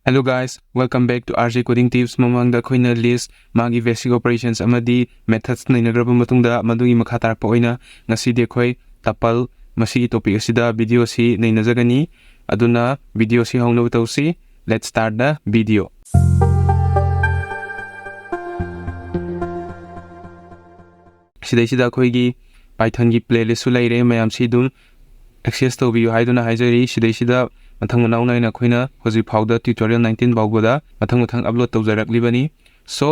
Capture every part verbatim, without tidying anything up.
Hello guys, welcome back to R J Coding Tips. ꯃꯃꯥꯡꯗ ꯑꯩꯈꯣꯏꯅ list, ꯃꯥꯒꯤ basic operations ꯑꯃꯗꯤ methods ꯅꯩꯅꯈ꯭ꯔꯕ ꯃꯇꯨꯡꯗ, ꯃꯗꯨꯒꯤ ꯃꯈꯥ ꯇꯥꯔꯛꯄ ꯑꯣꯏꯅ ꯉꯁꯤꯗꯤ ꯑꯩꯈꯣꯏ tuple ꯃꯁꯤꯒꯤ topic ꯑꯁꯤꯗ video ꯑꯁꯤ ꯅꯩꯅꯖꯒꯅꯤ꯫ ꯑꯗꯨꯅ video ꯑꯁꯤ ꯍꯧꯅꯕ ꯇꯧꯁꯤ꯫ Let's start the video. ꯁꯤꯗꯩꯁꯤꯗ ꯑꯩꯈꯣꯏꯒꯤ Pythonꯒꯤ playlistꯁꯨ ꯂꯩꯔꯦ, ꯃꯌꯥꯝꯁꯤ ꯑꯗꯨꯝ access ꯇꯧꯕꯤꯌꯨ ꯍꯥꯏꯗꯨꯅ ꯍꯥꯏꯖꯔꯤ꯫ ꯁꯤꯗꯩꯁꯤꯗ ꯃꯊꯪ ꯃꯅꯥꯎ ꯅꯥꯏꯅ ꯑꯩꯈꯣꯏꯅ ꯍꯧꯖꯤꯛ ꯐꯥꯎꯗ tutorial nineteen ꯐꯥꯎꯕꯗ ꯃꯊꯪ ꯃꯊꯪ upload ꯇꯧꯖꯔꯛꯂꯤꯕꯅꯤ꯫ So,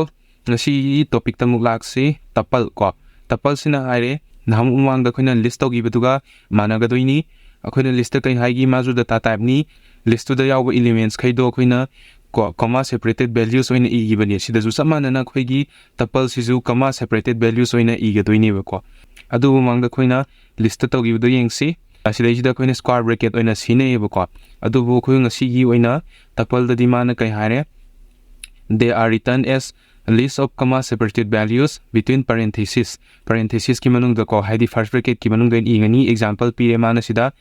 ꯉꯁꯤꯒꯤ topicꯇ ꯑꯃꯨꯛ ꯂꯥꯛꯁꯤ, tuple ꯀꯣ꯫ Tupleꯁꯤꯅ ꯍꯥꯏꯔꯦ, ꯅꯍꯥꯟꯃꯨꯛ ꯃꯃꯥꯡꯗ ꯑꯩꯈꯣꯏꯅ list ꯇꯧꯈꯤꯕꯗꯨꯒ ꯃꯥꯟꯅꯒꯗꯣꯏꯅꯤ꯫ ꯑꯩꯈꯣꯏꯅ listꯇ ꯀꯩ ꯍꯥꯏꯒꯤ, ꯃꯥꯁꯨ data typeꯅꯤ꯫ Listꯇꯨꯗ ꯌꯥꯎꯕ elementsꯈꯩꯗꯣ ꯑꯩꯈꯣꯏꯅ ꯀꯣ, comma separated values ꯑꯣꯏꯅ ꯏꯈꯤꯕꯅꯤ꯫ ꯁꯤꯗꯁꯨ ꯆꯞ ꯃꯥꯟꯅꯅ ꯑꯩꯈꯣꯏꯒꯤ tupleꯁꯤꯁꯨ comma separated values ꯑꯣꯏꯅ ꯏꯒꯗꯣꯏꯅꯦꯕꯀꯣ꯫ ꯑꯗꯨꯕꯨ ꯃꯃꯥꯡꯗ ꯑꯩꯈꯣꯏꯅ listꯇ ꯇꯧꯈꯤꯕꯗꯣ ꯌꯦꯡꯁꯤ꯫ ꯑꯁꯤꯗꯩꯁꯤꯗ ꯑꯩꯈꯣꯏꯅ square bracket ꯑꯣꯏꯅ ꯁꯤꯖꯤꯟꯅꯩꯌꯦꯕꯀꯣ꯫ ꯑꯗꯨꯕꯨ ꯑꯩꯈꯣꯏ ꯉꯁꯤꯒꯤ ꯑꯣꯏꯅ tupleꯗꯗꯤ ꯃꯥꯅ ꯀꯩ ꯍꯥꯏꯔꯦ? They are written as list of comma separated values between parentheses꯫ Parenthesesꯀꯤ ꯃꯅꯨꯡꯗꯀꯣ, ꯍꯥꯏꯗꯤ first bracketꯀꯤ ꯃꯅꯨꯡꯗ ꯑꯣꯏꯅ ꯏꯒꯅꯤ꯫ Example ꯄꯤꯔꯦ ꯃꯥꯅ ꯁꯤꯗ,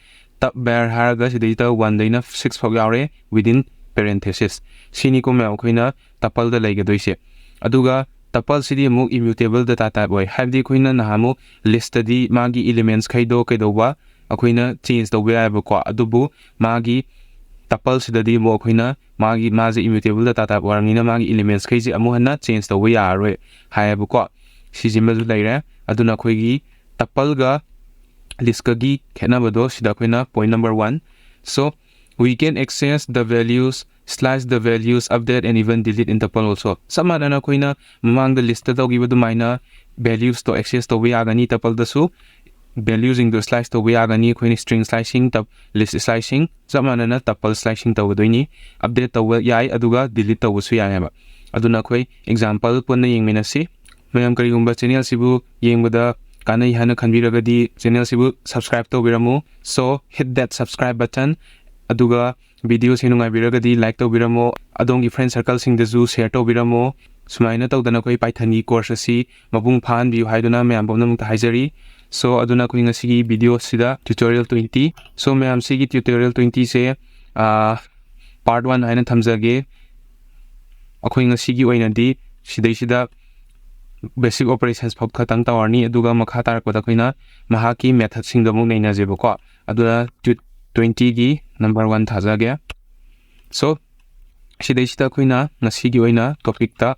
tup var ꯍꯥꯏꯔꯒ ꯁꯤꯗꯩꯗ oneꯗꯩꯅ six ꯐꯥꯎ ꯌꯥꯎꯔꯦ within parentheses꯫ ꯁꯤꯅꯤꯀꯣ ꯃꯌꯥꯝ ꯑꯩꯈꯣꯏꯅ tupleꯗ ꯂꯩꯒꯗꯣꯏꯁꯦ꯫ ꯑꯗꯨꯒ tupleꯁꯤꯗꯤ ꯑꯃꯨꯛ immutable data type ꯑꯣꯏ, ꯍꯥꯏꯕꯗꯤ ꯑꯩꯈꯣꯏꯅ ꯅꯍꯥꯟꯃꯨꯛ listꯇꯗꯤ ꯃꯥꯒꯤ elementsꯈꯩꯗꯣ ꯀꯩꯗꯧꯕ, ꯑꯩꯈꯣꯏꯅ change ꯇꯧꯕ ꯌꯥꯏꯑꯕꯀꯣ꯫ ꯑꯗꯨꯕꯨ ꯃꯥꯒꯤ tupleꯁꯤꯗꯗꯤ ꯑꯃꯨꯛ ꯑꯩꯈꯣꯏꯅ ꯃꯥꯒꯤ, ꯃꯥꯁꯦ immutable data type ꯑꯣꯏꯔꯕꯅꯤꯅ ꯃꯥꯒꯤ elementsꯈꯩꯁꯦ ꯑꯃꯨꯛ ꯍꯟꯅ change ꯇꯧꯕ ꯌꯥꯔꯔꯣꯏ ꯍꯥꯏꯌꯦꯕꯀꯣ꯫ ꯁꯤꯁꯤꯃꯁꯨ ꯂꯩꯔꯦ꯫ ꯑꯗꯨꯅ ꯑꯩꯈꯣꯏꯒꯤ tupleꯒ listꯀꯒꯤ ꯈꯦꯠꯅꯕꯗꯣ ꯁꯤꯗ ꯑꯩꯈꯣꯏꯅ point number one. So, we can access the values, slice the values, update and even delete in tuple also. ꯆꯞ ꯃꯥꯟꯅꯅ ꯑꯩꯈꯣꯏꯅ ꯃꯃꯥꯡꯗ listꯇ ꯇꯧꯈꯤꯕ ꯑꯗꯨꯃꯥꯏꯅ valuesꯇꯣ access ꯇꯧꯕ ꯌꯥꯒꯅꯤ, tupleꯗꯁꯨ valueꯁꯤꯡꯗꯣ slice ꯇꯧꯕ ꯌꯥꯒꯅꯤ꯫ ꯑꯩꯈꯣꯏꯅ string slicing, tup-, list slicing, ꯆꯞ ꯃꯥꯟꯅꯅ tuple slicing ꯇꯧꯒꯗꯣꯏꯅꯤ꯫ Update ꯇꯧꯕ ꯌꯥꯏ, ꯑꯗꯨꯒ delete ꯇꯧꯕꯁꯨ ꯌꯥꯏ ꯍꯥꯏꯕ꯫ ꯑꯗꯨꯅ ꯑꯩꯈꯣꯏ example ꯄꯨꯟꯅ ꯌꯦꯡꯃꯤꯟꯅꯁꯤ꯫ ꯃꯌꯥꯝ ꯀꯔꯤꯒꯨꯝꯕ channelꯁꯤꯕꯨ ꯌꯦꯡꯕꯗ ꯀꯥꯟꯅꯩ ꯍꯥꯏꯅ ꯈꯟꯕꯤꯔꯒꯗꯤ channelꯁꯤꯕꯨ subscribe ꯇꯧꯕꯤꯔꯝꯃꯨ꯫ So, hit that subscribe button. ꯑꯗꯨꯒ videoꯁꯤ ꯅꯨꯡꯉꯥꯏꯕꯤꯔꯒꯗꯤ like ꯇꯧꯕꯤꯔꯝꯃꯣ꯫ ꯑꯗꯣꯝꯒꯤ friend circleꯁꯤꯡꯗꯁꯨ share ꯇꯧꯕꯤꯔꯝꯃꯣ꯫ ꯁꯨꯃꯥꯏꯅ ꯇꯧꯗꯅ ꯑꯩꯈꯣꯏ Pythonꯒꯤ course ꯑꯁꯤ ꯃꯄꯨꯡ ꯐꯥꯍꯟꯕꯤꯌꯨ ꯍꯥꯏꯗꯨꯅ ꯃꯌꯥꯝ ꯄꯨꯝꯅꯃꯛꯇ ꯍꯥꯏꯖꯔꯤ꯫ So, ꯑꯗꯨꯅ ꯑꯩꯈꯣꯏ ꯉꯁꯤꯒꯤ videoꯁꯤꯗ tutorial twenty꯫ So, ꯃꯌꯥꯝ ꯁꯤꯒꯤ tutorial twentyꯁꯦ, ꯑꯥ, part one ꯍꯥꯏꯅ ꯊꯝꯖꯒꯦ꯫ ꯑꯩꯈꯣꯏ ꯉꯁꯤꯒꯤ ꯑꯣꯏꯅꯗꯤ ꯁꯤꯗꯩꯁꯤꯗ basic operations ꯐꯥꯎ ꯈꯛꯇꯪ ꯇꯧꯔꯅꯤ, ꯑꯗꯨꯒ ꯃꯈꯥ ꯇꯥꯔꯛꯄꯗ ꯑꯩꯈꯣꯏꯅ ꯃꯍꯥꯛꯀꯤ methodꯁꯤꯡꯗꯣ ꯑꯃꯨꯛ ꯅꯩꯅꯁꯦꯕꯀꯣ꯫ ꯑꯗꯨꯅ twentyꯒꯤ number one ꯊꯥꯖꯒꯦ꯫ So ꯁꯤꯗꯩꯁꯤꯗ ꯑꯩꯈꯣꯏꯅ ꯉꯁꯤꯒꯤ ꯑꯣꯏꯅ topicꯇ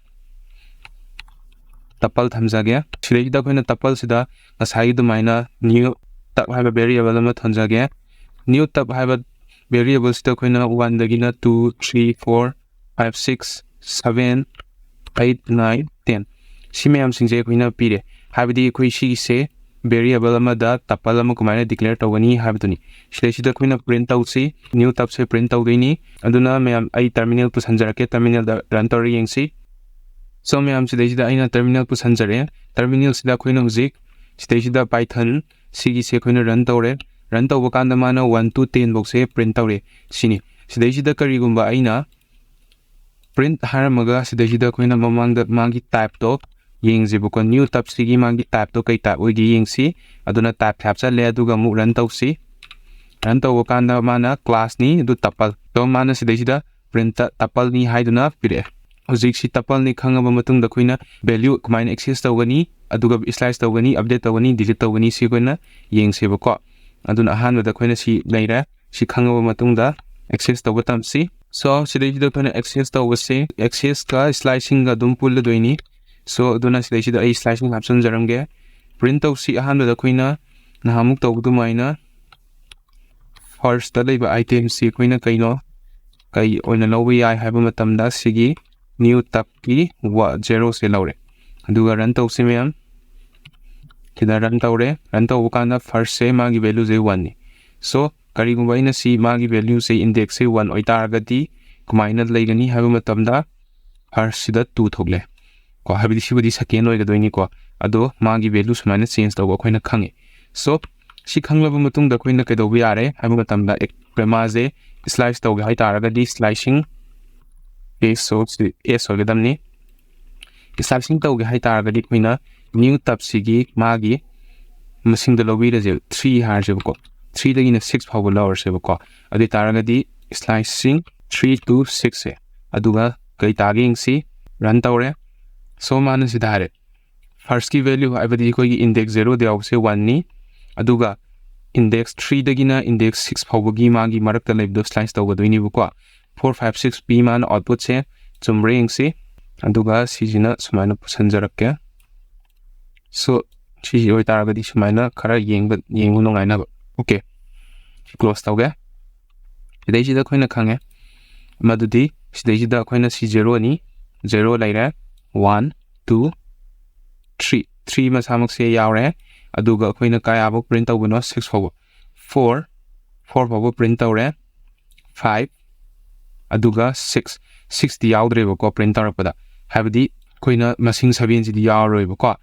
tuple ꯊꯝꯖꯒꯦ꯫ ꯁꯤꯗꯩꯁꯤꯗ ꯑꯩꯈꯣꯏꯅ tupleꯁꯤꯗ ꯉꯁꯥꯏꯒꯤ ꯑꯗꯨꯃꯥꯏꯅ newtub ꯍꯥꯏꯕ variable ꯑꯃ ꯊꯝꯖꯒꯦ꯫ Newtub ꯍꯥꯏꯕ variableꯁꯤꯗ ꯑꯩꯈꯣꯏꯅ oneꯗꯒꯤꯅ two, three, four, five, six, seven, eight, nine, ten, ꯁꯤ ꯃꯌꯥꯝꯁꯤꯡꯁꯦ ꯑꯩꯈꯣꯏꯅ ꯄꯤꯔꯦ꯫ ꯍꯥꯏꯕꯗꯤ ꯑꯩꯈꯣꯏ ꯁꯤꯒꯤꯁꯦ variable ꯑꯃꯗ tuple ꯑꯃ ꯀꯃꯥꯏꯅ declare ꯇꯧꯒꯅꯤ ꯍꯥꯏꯕꯗꯨꯅꯤ꯫ ꯁꯤꯗꯩꯁꯤꯗ ꯑꯩꯈꯣꯏꯅ print ꯇꯧꯁꯤ, newtubꯁꯦ print ꯇꯧꯗꯣꯏꯅꯤ꯫ ꯑꯗꯨꯅ ꯃꯌꯥꯝ, ꯑꯩ terminal ꯄꯨꯁꯟꯖꯔꯛꯀꯦ, terminalꯗ run ꯇꯧꯔ ꯌꯦꯡꯁꯤ꯫ So ꯃꯌꯥꯝ, ꯁꯤꯗꯩꯁꯤꯗ ꯑꯩꯅ terminal ꯄꯨꯁꯟꯖꯔꯛꯑꯦ꯫ Terminalꯁꯤꯗ ꯑꯩꯈꯣꯏꯅ ꯍꯧꯖꯤꯛ ꯁꯤꯗꯩꯁꯤꯗ Python ꯁꯤꯒꯤꯁꯦ ꯑꯩꯈꯣꯏꯅ run ꯇꯧꯔꯦ꯫ Run ꯇꯧꯕ ꯀꯥꯟꯗ ꯃꯥꯅ one to ten ꯐꯥꯎꯁꯦ print ꯇꯧꯔꯦ ꯁꯤꯅꯤ꯫ ꯁꯤꯗꯩꯁꯤꯗ ꯀꯔꯤꯒꯨꯝꯕ ꯑꯩꯅ print ꯍꯥꯏꯔꯝꯃꯒ ꯁꯤꯗꯩꯁꯤꯗ ꯑꯩꯈꯣꯏꯅ ꯃꯃꯥꯡꯗ ꯃꯥꯒꯤ typeꯇꯣ ꯌꯦꯡꯁꯦꯕꯀꯣ꯫ Newtubꯁꯤꯒꯤ ꯃꯥꯒꯤ typeꯇꯣ ꯀꯩ type ꯑꯣꯏꯒꯦ ꯌꯦꯡꯁꯤ꯫ ꯑꯗꯨꯅ typeꯁꯦ ꯍꯥꯞꯆꯜꯂꯦ, ꯑꯗꯨꯒ ꯑꯃꯨꯛ run ꯇꯧꯁꯤ꯫ Run ꯇꯧꯕ ꯀꯥꯟꯗ ꯃꯥꯅ classꯅꯤ, ꯑꯗꯨ tuple꯫ ꯑꯗꯣ ꯃꯥꯅ ꯁꯤꯗꯩꯁꯤꯗ printꯇ tupleꯅꯤ ꯍꯥꯏꯗꯨꯅ ꯄꯤꯔꯛꯑꯦ꯫ ꯍꯧꯖꯤꯛ ꯁꯤ tupleꯅꯤ ꯈꯪꯉꯕ ꯃꯇꯨꯡꯗ ꯑꯩꯈꯣꯏꯅ value ꯀꯃꯥꯏꯅ access ꯇꯧꯒꯅꯤ, ꯑꯗꯨꯒ slice ꯇꯧꯒꯅꯤ, update ꯇꯧꯒꯅꯤ, delete ꯇꯧꯒꯅꯤ, ꯁꯤ ꯑꯩꯈꯣꯏꯅ ꯌꯦꯡꯁꯦꯕꯀꯣ꯫ ꯑꯗꯨꯅ ꯑꯍꯥꯟꯕꯗ ꯑꯩꯈꯣꯏꯅ ꯁꯤ ꯂꯩꯔꯦ꯫ ꯁꯤ ꯈꯪꯉꯕ ꯃꯇꯨꯡꯗ access ꯇꯧꯕ ꯇꯝꯁꯤ꯫ So ꯁꯤꯗꯩꯁꯤꯗ ꯑꯩꯈꯣꯏꯅ access ꯇꯧꯕꯁꯦ accessꯀ slicingꯒ ꯑꯗꯨꯝ ꯄꯨꯜꯂꯗꯣꯏꯅꯤ꯫ So ꯑꯗꯨꯅ ꯁꯤꯗꯩꯁꯤꯗ ꯑꯩ slicing ꯍꯥꯞꯆꯤꯟꯖꯔꯝꯒꯦ꯫ Print ꯇꯧꯁꯤ꯫ ꯑꯍꯥꯟꯕꯗ ꯑꯩꯈꯣꯏꯅ ꯅꯍꯥꯟꯃꯨꯛ ꯇꯧꯕ ꯑꯗꯨꯃꯥꯏꯅ firstꯇ ꯂꯩꯕ itemꯁꯤ ꯑꯩꯈꯣꯏꯅ ꯀꯩꯅꯣ, ꯀꯩ ꯑꯣꯏꯅ ꯂꯧꯕ ꯌꯥꯏ ꯍꯥꯏꯕ ꯃꯇꯝꯗ ꯁꯤꯒꯤ newtubꯀꯤ ꯋ-, zeroꯁꯦ ꯂꯧꯔꯦ꯫ ꯑꯗꯨꯒ run ꯇꯧꯁꯤ ꯃꯌꯥꯝ꯫ ꯁꯤꯗ run ꯇꯧꯔꯦ꯫ Run ꯇꯧꯕ ꯀꯥꯟꯗ firstꯁꯦ ꯃꯥꯒꯤ valueꯁꯦ oneꯅꯤ꯫ So ꯀꯔꯤꯒꯨꯝꯕ ꯑꯩꯅ ꯁꯤ ꯃꯥꯒꯤ valueꯁꯦ indexꯁꯦ one ꯑꯣꯏꯇꯥꯔꯒꯗꯤ ꯀꯃꯥꯏꯅ ꯂꯩꯒꯅꯤ ꯍꯥꯏꯕ ꯃꯇꯝꯗ firstꯁꯤꯗ two ꯊꯣꯛꯂꯦ ꯀꯣ, ꯍꯥꯏꯕꯗꯤ ꯁꯤꯕꯨꯗꯤ second ꯑꯣꯏꯒꯗꯣꯏꯅꯤꯀꯣ꯫ ꯑꯗꯣ ꯃꯥꯒꯤ value ꯁꯨꯃꯥꯏꯅ change ꯇꯧꯕ ꯑꯩꯈꯣꯏꯅ ꯈꯪꯉꯦ꯫ So ꯁꯤ ꯈꯪꯂꯕ ꯃꯇꯨꯡꯗ ꯑꯩꯈꯣꯏꯅ ꯀꯩꯗꯧꯕ ꯌꯥꯔꯦ ꯍꯥꯏꯕ ꯃꯇꯝꯗ, ꯑꯦ, ꯃꯥꯁꯦ slice ꯇꯧꯒꯦ ꯍꯥꯏꯇꯥꯔꯒꯗꯤ slicing, S, so ꯁꯤ S ꯑꯣꯏꯒꯗꯕꯅꯤ꯫ Slicing ꯇꯧꯒꯦ ꯍꯥꯏꯇꯥꯔꯒꯗꯤ ꯑꯩꯈꯣꯏꯅ newtubꯁꯤꯒꯤ ꯃꯥꯒꯤ ꯃꯁꯤꯡꯗ ꯂꯧꯕꯤꯔꯁꯦꯕ, three ꯍꯥꯏꯔꯁꯦꯕꯀꯣ꯫ Threeꯗꯒꯤꯅ six ꯐꯥꯎꯕ ꯂꯧꯔꯁꯦꯕꯀꯣ꯫ ꯑꯗꯨ ꯑꯣꯏꯇꯥꯔꯒꯗꯤ slicing three to six ꯁꯦ꯫ ꯑꯗꯨꯒ ꯀꯩ ꯇꯥꯒꯦ ꯌꯦꯡꯁꯤ꯫ Run ꯇꯧꯔꯦ꯫ So ꯃꯥꯅ ꯁꯤꯗ ꯍꯥꯏꯔꯦ, first ꯀꯤ value ꯍꯥꯏꯕꯗꯤ ꯑꯩꯈꯣꯏꯒꯤ index zero ꯗ ꯌꯥꯎꯕꯁꯦ one ꯅꯤ꯫ ꯑꯗꯨꯒ index three ꯗꯒꯤꯅ index six ꯐꯥꯎꯕꯒꯤ ꯃꯥꯒꯤ ꯃꯔꯛꯇ ꯂꯩꯕꯗꯣ slice ꯇꯧꯒꯗꯣꯏꯅꯦꯕꯀꯣ꯫ Four five six ꯄꯤ ꯃꯥꯅ output ꯁꯦ꯫ ꯆꯨꯝꯕ꯭ꯔꯥ ꯌꯦꯡꯁꯤ꯫ ꯑꯗꯨꯒ ꯁꯤꯁꯤꯅ ꯁꯨꯃꯥꯏꯅ ꯄꯨꯁꯟꯖꯔꯛꯀꯦ꯫ So ꯁꯤꯁꯤ ꯑꯣꯏꯇꯥꯔꯒꯗꯤ ꯁꯨꯃꯥꯏꯅ ꯈꯔ ꯌꯦꯡꯕ, ꯌꯦꯡꯕ ꯅꯨꯡꯉꯥꯏꯅꯕ꯫ Okay, close ꯇꯧꯒꯦ꯫ ꯁꯤꯗꯩꯁꯤꯗ ꯑꯩꯈꯣꯏꯅ ꯈꯪꯉꯦ ꯃꯗꯨꯗꯤ ꯁꯤꯗꯩꯁꯤꯗ ꯑꯩꯈꯣꯏꯅ ꯁꯤ zero ꯅꯤ, zero ꯂꯩꯔꯦ, one, two, three, three ꯃꯁꯥꯃꯛꯁꯦ ꯌꯥꯎꯔꯦ꯫ ꯑꯗꯨꯒ ꯑꯩꯈꯣꯏꯅ ꯀꯌꯥꯐꯧ print ꯇꯧꯕꯅꯣ? Six ꯐꯥꯎꯕ꯫ Four, four ꯐꯥꯎꯕ print ꯇꯧꯔꯦ꯫ Five, ꯑꯗꯨꯒ six, six ꯇꯤ ꯌꯥꯎꯗ꯭ꯔꯦꯕꯀꯣ print ꯇꯧꯔꯛꯄꯗ, ꯍꯥꯏꯕꯗꯤ ꯑꯩꯈꯣꯏꯅ ꯃꯁꯤꯡ seven ꯁꯤꯗꯤ ꯌꯥꯎꯔꯔꯣꯏꯕꯀꯣ꯫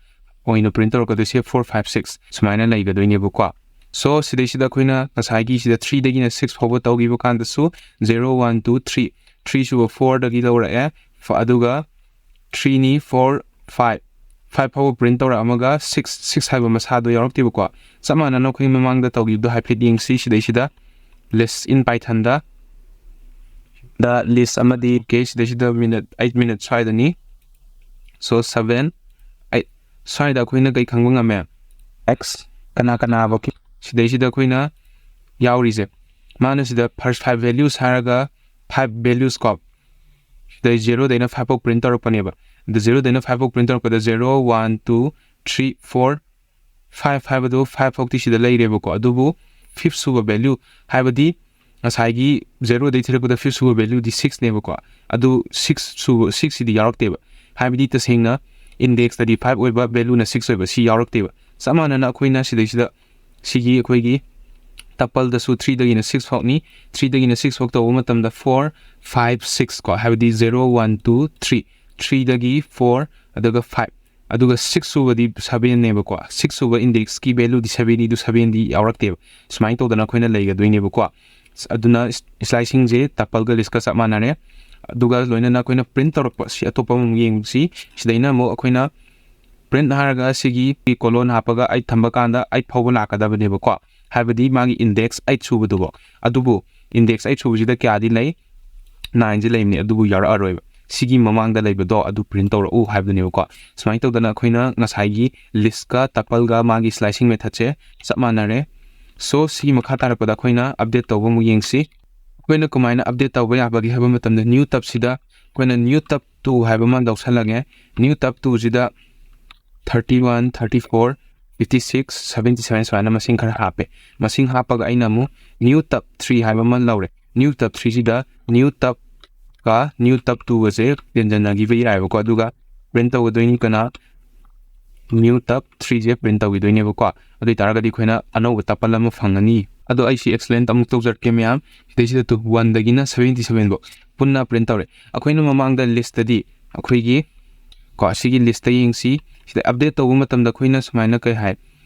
ꯑꯣꯏꯅ print ꯇꯧꯔꯛꯀꯗꯣꯏꯁꯦ four five six ꯁꯨꯃꯥꯏꯅ ꯂꯩꯒꯗꯣꯏꯅꯦꯕꯀꯣ꯫ So ꯁꯤꯗꯩꯁꯤꯗ ꯑꯩꯈꯣꯏꯅ ꯉꯁꯥꯏꯒꯤ ꯁꯤꯗ three ꯗꯒꯤꯅ six ꯐꯥꯎꯕ ꯇꯧꯈꯤꯕ ꯀꯥꯟꯗꯁꯨ zero one two three, three ꯁꯨꯕ four ꯗꯒꯤ ꯂꯧꯔꯛꯑꯦ꯫ ꯐ-, ꯑꯗꯨꯒ three ꯅꯤ, four, five, five ꯐꯥꯎꯕ print ꯇꯧꯔꯛꯑꯝꯃꯒ six, six ꯍꯥꯏꯕ ꯃꯁꯥꯗꯣ ꯌꯥꯎꯔꯛꯇꯦꯕꯀꯣ꯫ ꯆꯞ ꯃꯥꯟꯅꯅ ꯑꯩꯈꯣꯏ ꯃꯃꯥꯡꯗ ꯇꯧꯈꯤꯕꯗꯣ ꯍꯥꯏꯐꯦꯠ ꯌꯦꯡꯁꯤ꯫ ꯁꯤꯗꯩꯁꯤꯗ list in Python the, the list ꯑꯃꯗꯤ, okay, ꯁꯤꯗꯩꯁꯤꯗ minute, eight minute ꯁ꯭ꯋꯥꯏꯗꯅꯤ꯫ So seven, eight ꯁ꯭ꯋꯥꯏꯗ ꯑꯩꯈꯣꯏꯅ ꯀꯩ ꯈꯪꯕ ꯉꯝꯃꯦ? X ꯀꯅꯥ ꯀꯅꯥꯐꯧ ꯁꯤꯗꯩꯁꯤꯗ ꯑꯩꯈꯣꯏꯅ ꯌꯥꯎꯔꯤꯁꯦ, ꯃꯥꯅ ꯁꯤꯗ first five values ꯍꯥꯏꯔꯒ five values ꯀꯣ, ꯁꯤꯗꯩ zero ꯗꯩꯅ five ꯐꯥꯎ print ꯇꯧꯔꯛꯄꯅꯦꯕ꯫ ꯑꯗ zero ꯗꯩꯅ five ꯐꯥꯎ print ꯇꯧꯔꯛꯄꯗ zero, one, two, three, four, five ꯍꯥꯏꯕꯗꯣ five ꯐꯥꯎꯇꯤ ꯁꯤꯗ ꯂꯩꯔꯦꯕꯀꯣ꯫ ꯑꯗꯨꯕꯨ fifth ꯁꯨꯕ value ꯍꯥꯏꯕꯗꯤ ꯉꯁꯥꯏꯒꯤ zero ꯗꯩ ꯊꯤꯔꯛꯄꯗ fifth ꯁꯨꯕ value ꯗꯤ six ꯅꯦꯕꯀꯣ꯫ ꯑꯗꯨ six ꯁꯨꯕ, six ꯁꯤꯗꯤ ꯌꯥꯎꯔꯛꯇꯦꯕ꯫ ꯍꯥꯏꯕꯗꯤ ꯇꯁꯦꯡꯅ index ꯇꯗꯤ five ꯑꯣꯏꯕ, value ꯅ six ꯑꯣꯏꯕ, ꯁꯤ ꯌꯥꯎꯔꯛꯇꯦꯕ꯫ ꯆꯞ ꯃꯥꯟꯅꯅ ꯑꯩꯈꯣꯏꯅ ꯁꯤꯗꯩꯁꯤꯗ ꯁꯤꯒꯤ ꯑꯩꯈꯣꯏꯒꯤ tuple ꯗꯁꯨ three ꯗꯒꯤꯅ six ꯐꯥꯎꯅꯤ꯫ Three ꯗꯒꯤꯅ six ꯐꯥꯎ ꯇꯧꯕ ꯃꯇꯝꯗ four, five, six ꯀꯣ, ꯍꯥꯏꯕꯗꯤ zero, one, two, three, three ꯗꯒꯤ four, ꯑꯗꯨꯒ five, ꯑꯗꯨꯒ six ꯁꯨꯕꯗꯤ seven ꯅꯦꯕꯀꯣ꯫ Six ꯁꯨꯕ index ꯀꯤ value ꯗꯤ seven ꯅꯤ, ꯑꯗꯨ seven ꯗꯤ ꯌꯥꯎꯔꯛꯇꯦꯕ꯫ ꯁꯨꯃꯥꯏꯅ ꯇꯧꯗꯅ ꯑꯩꯈꯣꯏꯅ ꯂꯩꯒꯗꯣꯏꯅꯦꯕꯀꯣ꯫ ꯑꯗꯨꯅ slice ꯁꯤꯡꯁꯦ tuple ꯒ list ꯀ ꯆꯞ ꯃꯥꯟꯅꯔꯦ꯫ ꯑꯗꯨꯒ ꯂꯣꯏꯅꯅ ꯑꯩꯈꯣꯏꯅ print ꯇꯧꯔꯛꯄ ꯁꯤ ꯑꯇꯣꯞꯄ ꯑꯃꯨꯛ ꯌꯦꯡꯁꯤ꯫ ꯁꯤꯗꯩꯅ ꯑꯃꯨꯛ ꯑꯩꯈꯣꯏꯅ print ꯍꯥꯏꯔꯒ ꯁꯤꯒꯤ colon ꯍꯥꯞꯄꯒ eight ꯊꯝꯕ ꯀꯥꯟꯗ eight ꯐꯥꯎꯕ ꯂꯥꯛꯀꯗꯕꯅꯦꯕꯀꯣ, ꯍꯥꯏꯕꯗꯤ ꯃꯥꯒꯤ index eight ꯁꯨꯕꯗꯨꯕꯣ꯫ ꯑꯗꯨꯕꯨ index eight ꯁꯨꯕꯁꯤꯗ ꯀꯌꯥꯗꯤ ꯂꯩ? ꯅꯥꯏꯟꯁꯦ ꯂꯩꯕꯅꯦ, ꯑꯗꯨꯕꯨ ꯌꯥꯎꯔꯛꯑꯔꯣꯏꯕ꯫ ꯁꯤꯒꯤ ꯃꯃꯥꯡꯗ ꯂꯩꯕꯗꯣ ꯑꯗꯨ ꯄ꯭ꯔꯤꯟ ꯇꯧꯔꯛꯎ ꯍꯥꯏꯕꯗꯨꯅꯦꯕꯀꯣ꯫ ꯁꯨꯃꯥꯏꯅ ꯇꯧꯗꯅ ꯑꯩꯈꯣꯏꯅ ꯉꯁꯥꯏꯒꯤ ꯂꯤꯁꯀ ꯇꯄꯜꯒ ꯃꯥꯒꯤ ꯁ꯭ꯂꯥꯏꯁꯤꯡ ꯃꯦꯊꯠꯁꯦ ꯆꯞ ꯃꯥꯟꯅꯔꯦ꯫ ꯁꯣ ꯁꯤꯒꯤ ꯃꯈꯥ ꯇꯥꯔꯛꯄꯗ ꯑꯩꯈꯣꯏꯅ ꯑꯞꯗꯦꯠ ꯇꯧꯕ ꯑꯃꯨꯛ ꯌꯦꯡꯁꯤ꯫ ꯑꯩꯈꯣꯏꯅ ꯀꯃꯥꯏꯅ ꯑꯞꯗꯦꯠ ꯇꯧꯕ ꯌꯥꯕꯒꯦ ꯍꯥꯏꯕ ꯃꯇꯝꯗ, ꯅ꯭ꯌꯨ ꯇꯞꯁꯤꯗ ꯑꯩꯈꯣꯏꯅ ꯅ꯭ꯌꯨ ꯇꯞ ꯇꯨ ꯍꯥꯏꯕ ꯑꯃ ꯂꯧꯁꯜꯂꯒꯦ꯫ ꯅ꯭ꯌꯨ ꯇꯞ ꯇꯨꯁꯤꯗ thirty one, thirty four, fifty six, seventy seven ꯁꯨꯃꯥꯏꯅ ꯃꯁꯤꯡ ꯈꯔ ꯍꯥꯞꯄꯦ꯫ ꯃꯁꯤꯡ ꯍꯥꯞꯄꯒ ꯑꯩꯅ ꯑꯃꯨꯛ ꯅ꯭ꯌꯨ ꯇꯞ ꯊ꯭ꯔꯤ ꯍꯥꯏꯕ ꯑꯃ ꯂꯧꯔꯦ꯫ ꯅ꯭ꯌꯨ ꯇꯞ ꯊ꯭ꯔꯤꯁꯤꯗ ꯅ꯭ꯌꯨ ꯇꯞꯀ ꯅ꯭ꯌꯨ ꯇꯞ ꯇꯨꯒꯁꯦ ꯇꯦꯟꯖꯟꯅꯈꯤꯕ ꯌꯥꯏꯑꯕꯀꯣ꯫ ꯑꯗꯨꯒ ꯄ꯭ꯔꯤꯟ ꯇꯧꯒꯗꯣꯏꯅꯤ ꯀꯅꯥ? ꯅ꯭ꯌꯨ ꯇꯞ ꯊ꯭ꯔꯤꯁꯦ ꯄ꯭ꯔꯤꯟ ꯇꯧꯈꯤꯗꯣꯏꯅꯦꯕꯀꯣ꯫ ꯑꯗꯨ ꯑꯣꯏꯇꯥꯔꯒꯗꯤ ꯑꯩꯈꯣꯏꯅ ꯑꯅꯧꯕ ꯇꯄꯜ ꯑꯃ ꯐꯪꯒꯅꯤ꯫ ꯑꯗꯣ ꯑꯩ ꯁꯤ ꯑꯦꯛꯁꯄ꯭ꯂꯦꯟ ꯑꯃꯨꯛ ꯇꯧꯖꯔꯛꯀꯦ ꯃꯌꯥꯝ꯫ ꯁꯤꯗꯩꯁꯤꯗ ꯇꯨ, ꯋꯥꯟꯗꯒꯤꯅ ꯁꯚꯦꯟꯇꯤ ꯁꯚꯦꯟ ꯐꯥꯎ ꯄꯨꯟꯅ ꯄ꯭ꯔꯤꯟ ꯇꯧꯔꯦ꯫ ꯑꯩꯈꯣꯏꯅ ꯃꯃꯥꯡꯗ ꯂꯤꯁꯇꯗꯤ ꯑꯩꯈꯣꯏꯒꯤ ꯀꯣ, ꯑꯁꯤꯒꯤ ꯂꯤꯁꯇ ꯌꯦꯡꯁꯤ꯫ ꯁꯤꯗ ꯑꯞꯗꯦꯠ ꯇꯧꯕ ꯃꯇꯝꯗ ꯑꯩꯈꯣꯏꯅ ꯁꯨꯃꯥꯏꯅ ꯀꯩ ꯍꯥꯏ,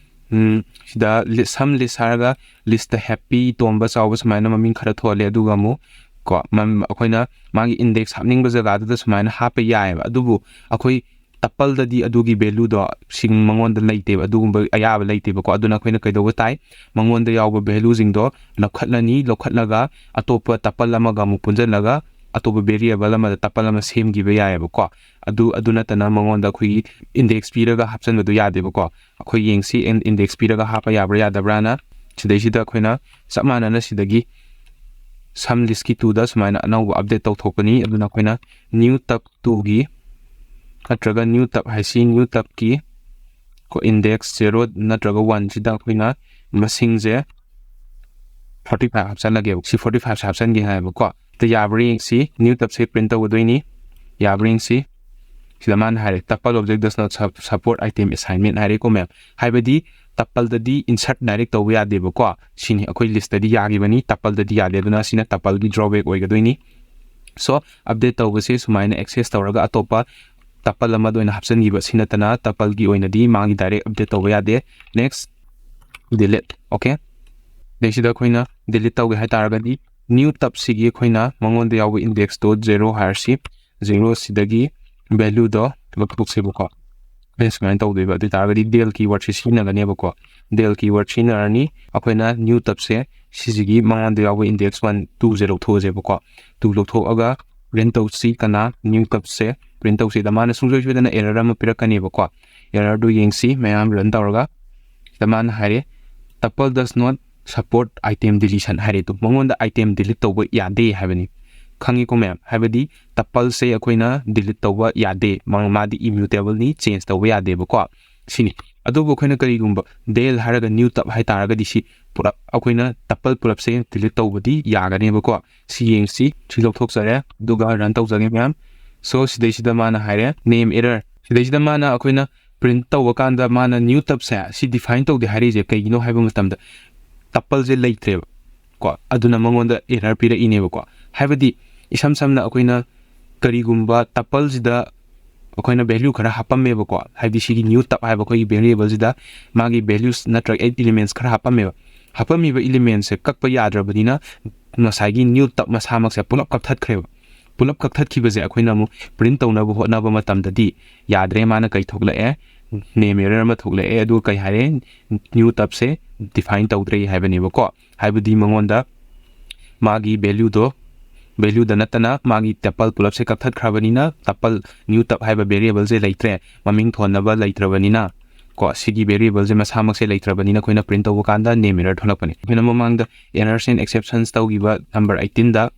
ꯎꯝ, ꯁꯤꯗ ꯂꯤ-, ꯁꯝ ꯂꯤꯁ ꯍꯥꯏꯔꯒ ꯂꯤꯁꯇ ꯍꯦꯄꯤ, ꯇꯣꯝꯕ, ꯆꯥꯎꯕ ꯁꯨꯃꯥꯏꯅ ꯃꯃꯤꯡ ꯈꯔ ꯊꯣꯜꯂꯦ꯫ ꯑꯗꯨꯒ ꯑꯃꯨꯛ ꯀꯣ, ꯃꯝ-, ꯑꯩꯈꯣꯏꯅ ꯃꯥꯒꯤ ꯏꯟꯗꯦꯛꯁ ꯍꯥꯞꯅꯤꯡꯕ ꯖꯒꯥꯗꯨꯗ ꯁꯨꯃꯥꯏꯅ ꯍꯥꯞꯄ ꯌꯥꯏꯑꯕ꯫ ꯑꯗꯨꯕꯨ ꯑꯩꯈꯣꯏ ꯇꯄꯜꯗꯗꯤ ꯑꯗꯨꯒꯤ ꯚꯦꯂꯨꯗꯣ ꯁꯤꯡ ꯃꯉꯣꯟꯗ ꯂꯩꯇꯦꯕ, ꯑꯗꯨꯒꯨꯝꯕ ꯑꯌꯥꯕ ꯂꯩꯇꯦꯕꯀꯣ꯫ ꯑꯗꯨꯅ ꯑꯩꯈꯣꯏꯅ ꯀꯩꯗꯧꯕ ꯇꯥꯏ? ꯃꯉꯣꯟꯗ ꯌꯥꯎꯕ ꯚꯦꯂꯨꯁꯤꯡꯗꯣ ꯂꯧꯈꯠꯂꯅꯤ, ꯂꯧꯈꯠꯂꯒ ꯑꯇꯣꯞꯄ ꯇꯄꯜ ꯑꯃꯒ ꯑꯃꯨꯛ ꯄꯨꯟꯁꯤꯜꯂꯒ ꯑꯇꯣꯞꯄ ꯚꯦꯔꯤꯌꯦꯕꯜ ꯑꯃꯗ ꯇꯄꯜ ꯑꯃ ꯁꯦꯝꯈꯤꯕ ꯌꯥꯏꯑꯕꯀꯣ꯫ ꯑꯗꯨ, ꯑꯗꯨ ꯅꯠꯇꯅ ꯃꯉꯣꯟꯗ ꯑꯩꯈꯣꯏꯒꯤ ꯏꯟꯗꯦꯛꯁ ꯄꯤꯔꯒ ꯍꯥꯞꯆꯤꯟꯕꯗꯣ ꯌꯥꯗꯦꯕꯀꯣ꯫ ꯑꯩꯈꯣꯏ ꯌꯦꯡꯁꯤ ꯏꯟ-, ꯏꯟꯗꯦꯛꯁ ꯄꯤꯔꯒ ꯍꯥꯞꯄ ꯌꯥꯕ꯭ꯔꯥ ꯌꯥꯗꯕ꯭ꯔꯥꯅ꯫ ꯁꯤꯗꯩꯁꯤꯗ ꯑꯩꯈꯣꯏꯅ ꯆꯞ ꯃꯥꯟꯅꯅ ꯁꯤꯗꯒꯤ ꯁꯝ ꯂꯤꯁꯀꯤ ꯇꯨꯗ ꯁꯨꯃꯥꯏꯅ ꯑꯅꯧꯕ ꯑꯞꯗꯦꯠ ꯇꯧꯊꯣꯛꯀꯅꯤ꯫ ꯑꯗꯨꯅ ꯑꯩꯈꯣꯏꯅ ꯅ꯭ꯌꯨ ꯇꯞ ꯇꯨꯒꯤ ꯅꯠꯇ꯭ꯔꯒ ꯅ꯭ꯌꯨ ꯇꯞ ꯍꯥꯏꯁꯤ ꯅ꯭ꯌꯨ ꯇꯞꯀꯤ ꯀꯣ, ꯏꯟꯗꯦꯛꯁ ꯖꯦꯔꯣ ꯅꯠꯇ꯭ꯔꯒ ꯋꯥꯟꯁꯤꯗ ꯑꯩꯈꯣꯏꯅ ꯃꯁꯤꯡꯁꯦ ꯐꯣꯔꯇꯤ ꯐꯥꯏꯚ ꯍꯥꯞꯆꯜꯂꯒꯦꯕ꯫ ꯁꯤ ꯐꯣꯔꯇꯤ ꯐꯥꯏꯚꯁꯦ ꯍꯥꯞꯆꯟꯒꯦ ꯍꯥꯏꯌꯦꯕꯀꯣ꯫ ꯑꯗ ꯌꯥꯕ꯭ꯔꯥ ꯌꯦꯡꯁꯤ, ꯅ꯭ꯌꯨ ꯇꯞꯁꯦ ꯄ꯭ꯔꯤꯟ ꯇꯧꯒꯗꯣꯏꯅꯤ꯫ ꯌꯥꯕ꯭ꯔꯥ ꯌꯦꯡꯁꯤ꯫ ꯁꯤꯗ ꯃꯥꯅ ꯍꯥꯏꯔꯦ, "Tuple object does not sup-, support item assignment" ꯍꯥꯏꯔꯦꯀꯣ ꯃꯌꯥꯝ꯫ ꯍꯥꯏꯕꯗꯤ ꯇꯄꯜꯗꯗꯤ ꯏꯟꯁꯔꯠ ꯗꯥꯏꯔꯦꯛ ꯇꯧꯕ ꯌꯥꯗꯦꯕꯀꯣ꯫ ꯁꯤꯅꯤ ꯑꯩꯈꯣꯏ ꯂꯤꯁꯇꯗꯤ ꯌꯥꯈꯤꯕꯅꯤ, ꯇꯄꯜꯗꯗꯤ ꯌꯥꯗꯦ꯫ ꯑꯗꯨꯅ ꯁꯤꯅ ꯇꯄꯜꯒꯤ ꯗ꯭ꯔꯣꯕꯦꯛ ꯑꯣꯏꯒꯗꯣꯏꯅꯤ꯫ ꯁꯣ, ꯑꯞꯗꯦꯠ ꯇꯧꯕꯁꯦ ꯁꯨꯃꯥꯏꯅ ꯑꯦꯛꯁꯦꯁ ꯇꯧꯔꯒ ꯑꯇꯣꯞꯄ ꯇꯄꯜ ꯑꯃꯗ ꯑꯣꯏꯅ ꯍꯥꯞꯆꯤꯟꯈꯤꯕ꯫ ꯁꯤ ꯅꯠꯇꯅ ꯇꯄꯜꯒꯤ ꯑꯣꯏꯅꯗꯤ ꯃꯥꯒꯤ ꯗꯥꯏꯔꯦꯛ ꯑꯞꯗꯦꯠ ꯇꯧꯕ ꯌꯥꯗꯦ꯫ Next, delete. ꯑꯣꯀꯦ꯫ ꯑꯗꯩꯁꯤꯗ ꯑꯩꯈꯣꯏꯅ ꯗꯤꯂꯤꯠ ꯇꯧꯒꯦ ꯍꯥꯏ ꯇꯥꯔꯒꯗꯤ, ꯅ꯭ꯌꯨ ꯇꯞꯁꯤꯒꯤ ꯑꯩꯈꯣꯏꯅ ꯃꯉꯣꯟꯗ ꯌꯥꯎꯕ ꯏꯟꯗꯦꯛꯁꯇꯣ ꯖꯦꯔꯣ ꯍꯥꯏꯔꯁꯤ꯫ ꯖꯦꯔꯣꯁꯤꯗꯒꯤ ꯚꯦꯂꯨꯗꯣ ꯂꯧꯊꯣꯛꯁꯦꯕꯀꯣ꯫ ꯑꯩꯈꯣꯏꯅ ꯁꯨꯃꯥꯏꯅ ꯇꯧꯗꯣꯏꯕ꯫ ꯑꯗꯨ ꯑꯣꯏꯇꯥꯔꯒꯗꯤ del keywordꯁꯦ ꯁꯤꯖꯤꯟꯅꯒꯅꯦꯕꯀꯣ꯫ Del keyword ꯁꯤꯖꯤꯟꯅꯔꯅꯤ꯫ ꯑꯩꯈꯣꯏꯅ new tabꯁꯦ ꯁꯤꯁꯤꯒꯤ ꯃꯉꯣꯟꯗ ꯌꯥꯎꯕ index one twoꯁꯦ ꯂꯧꯊꯣꯛꯑꯁꯦꯕꯀꯣ꯫ Two ꯂꯧꯊꯣꯛꯑꯒ print ꯇꯧꯁꯤ꯫ ꯀꯅꯥ? New tabꯁꯦ print ꯇꯧꯁꯤꯗ ꯃꯥꯅ ꯁꯨꯡꯁꯣꯏ ꯁꯣꯏꯗꯅ error ꯑꯃ ꯄꯤꯔꯛꯀꯅꯦꯕꯀꯣ꯫ Errorꯗꯨ ꯌꯦꯡꯁꯤ ꯃꯌꯥꯝ꯫ Run ꯇꯧꯔꯒ ꯁꯤꯗ ꯃꯥꯅ ꯍꯥꯏꯔꯦ, "Tuple does not support item deletion" ꯍꯥꯏꯔꯦ꯫ ꯑꯗꯨ ꯃꯉꯣꯟꯗ item delete ꯇꯧꯕ ꯌꯥꯗꯦ ꯍꯥꯏꯕꯅꯤ꯫ ꯈꯪꯉꯤꯀꯣ ꯃꯌꯥꯝ? ꯍꯥꯏꯕꯗꯤ tupleꯁꯦ ꯑꯩꯈꯣꯏꯅ delete ꯇꯧꯕ ꯌꯥꯗꯦ꯫ ꯃꯥ-, ꯃꯥꯗꯤ immutableꯅꯤ, change ꯇꯧꯕ ꯌꯥꯗꯦꯕꯀꯣ꯫ ꯁꯤꯅꯤ꯫ ꯑꯗꯨꯕꯨ ꯑꯩꯈꯣꯏꯅ ꯀꯔꯤꯒꯨꯝꯕ del ꯍꯥꯏꯔꯒ new tab ꯍꯥꯏꯇꯥꯔꯒꯗꯤ ꯁꯤ ꯄꯨꯂꯞ ꯑꯩꯈꯣꯏꯅ tuple ꯄꯨꯂꯞꯁꯦ delete ꯇꯧꯕꯗꯤ ꯌꯥꯒꯅꯦꯕꯀꯣ꯫ ꯁꯤ ꯌꯦꯡꯁꯤ꯫ ꯁꯤ ꯂꯧꯊꯣꯛꯆꯔꯦ꯫ ꯑꯗꯨꯒ run ꯇꯧꯖꯒꯦ ꯃꯌꯥꯝ꯫ So ꯁꯤꯗꯩꯁꯤꯗ ꯃꯥꯅ ꯍꯥꯏꯔꯦ name error꯫ ꯁꯤꯗꯩꯁꯤꯗ ꯃꯥꯅ ꯑꯩꯈꯣꯏꯅ print ꯇꯧꯕ ꯀꯥꯟꯗ ꯃꯥꯅ new tabꯁꯦ ꯁꯤ define ꯇꯧꯗꯦ ꯍꯥꯏꯔꯤꯁꯦ ꯀꯩꯒꯤꯅꯣ ꯍꯥꯏꯕ ꯃꯇꯝꯗ tupleꯁꯦ ꯂꯩꯇ꯭ꯔꯦꯕ ꯀꯣ꯫ ꯑꯗꯨꯅ ꯃꯉꯣꯟꯗ error ꯄꯤꯔꯛꯏꯅꯦꯕꯀꯣ꯫ ꯍꯥꯏꯕꯗꯤ ꯏꯁꯝ ꯁꯝꯅ ꯑꯩꯈꯣꯏꯅ ꯀꯔꯤꯒꯨꯝꯕ tupleꯁꯤꯗ ꯑꯩꯈꯣꯏꯅ value ꯈꯔ ꯍꯥꯞꯄꯝꯃꯦꯕꯀꯣ꯫ ꯍꯥꯏꯕꯗꯤ ꯁꯤꯒꯤ new tab ꯍꯥꯏꯕ ꯑꯩꯈꯣꯏꯒꯤ variableꯁꯤꯗ ꯃꯥꯒꯤ values ꯅꯠꯇ꯭ꯔꯒ elements ꯈꯔ ꯍꯥꯞꯄꯝꯃꯦꯕ꯫ ꯍꯥꯞꯄꯝꯃꯤꯕ elementsꯁꯦ ꯀꯛꯄ ꯌꯥꯗ꯭ꯔꯕꯅꯤꯅ ꯉꯁꯥꯏꯒꯤ new tab ꯃꯁꯥꯃꯛꯁꯦ ꯄꯨꯂꯞ ꯀꯛꯊꯠꯈ꯭ꯔꯦꯕ꯫ ꯄꯨꯂꯞ ꯀꯛꯊꯠꯈꯤꯕꯁꯦ ꯑꯩꯈꯣꯏꯅ ꯑꯃꯨꯛ print ꯇꯧꯅꯕ ꯍꯣꯠꯅꯕ ꯃꯇꯝꯗꯗꯤ ꯌꯥꯗ꯭ꯔꯦ꯫ ꯃꯥꯅ ꯀꯩ ꯊꯣꯛꯂꯛꯑꯦ? Name error ꯑꯃ ꯊꯣꯛꯂꯛꯑꯦ꯫ ꯑꯗꯨꯒ ꯀꯩ ꯍꯥꯏꯔꯦ? New tabꯁꯦ define ꯇꯧꯗ꯭ꯔꯦ ꯍꯥꯏꯕꯅꯦꯕꯀꯣ꯫ ꯍꯥꯏꯕꯗꯤ ꯃꯉꯣꯟꯗ ꯃꯥꯒꯤ valueꯗꯣ, valueꯗ ꯅꯠꯇꯅ ꯃꯥꯒꯤ tuple ꯄꯨꯂꯞꯁꯦ ꯀꯛꯊꯠꯈ꯭ꯔꯕꯅꯤꯅ tuple new tab ꯍꯥꯏꯕ variableꯁꯦ ꯂꯩꯇ꯭ꯔꯦ꯫ ꯃꯃꯤꯡ ꯊꯣꯟꯅꯕ ꯂꯩꯇ꯭ꯔꯕꯅꯤꯅ ꯀꯣ, ꯁꯤꯒꯤ variableꯁꯦ ꯃꯁꯥꯃꯛꯁꯦ ꯂꯩꯇ꯭ꯔꯕꯅꯤꯅ ꯑꯩꯈꯣꯏꯅ print ꯇꯧꯕ ꯀꯥꯟꯗ name error ꯊꯣꯛꯂꯛꯄꯅꯤ꯫ ꯑꯩꯈꯣꯏꯅ ꯃꯃꯥꯡꯗ errors and exceptions ꯇꯧꯈꯤꯕ number eighteenꯗ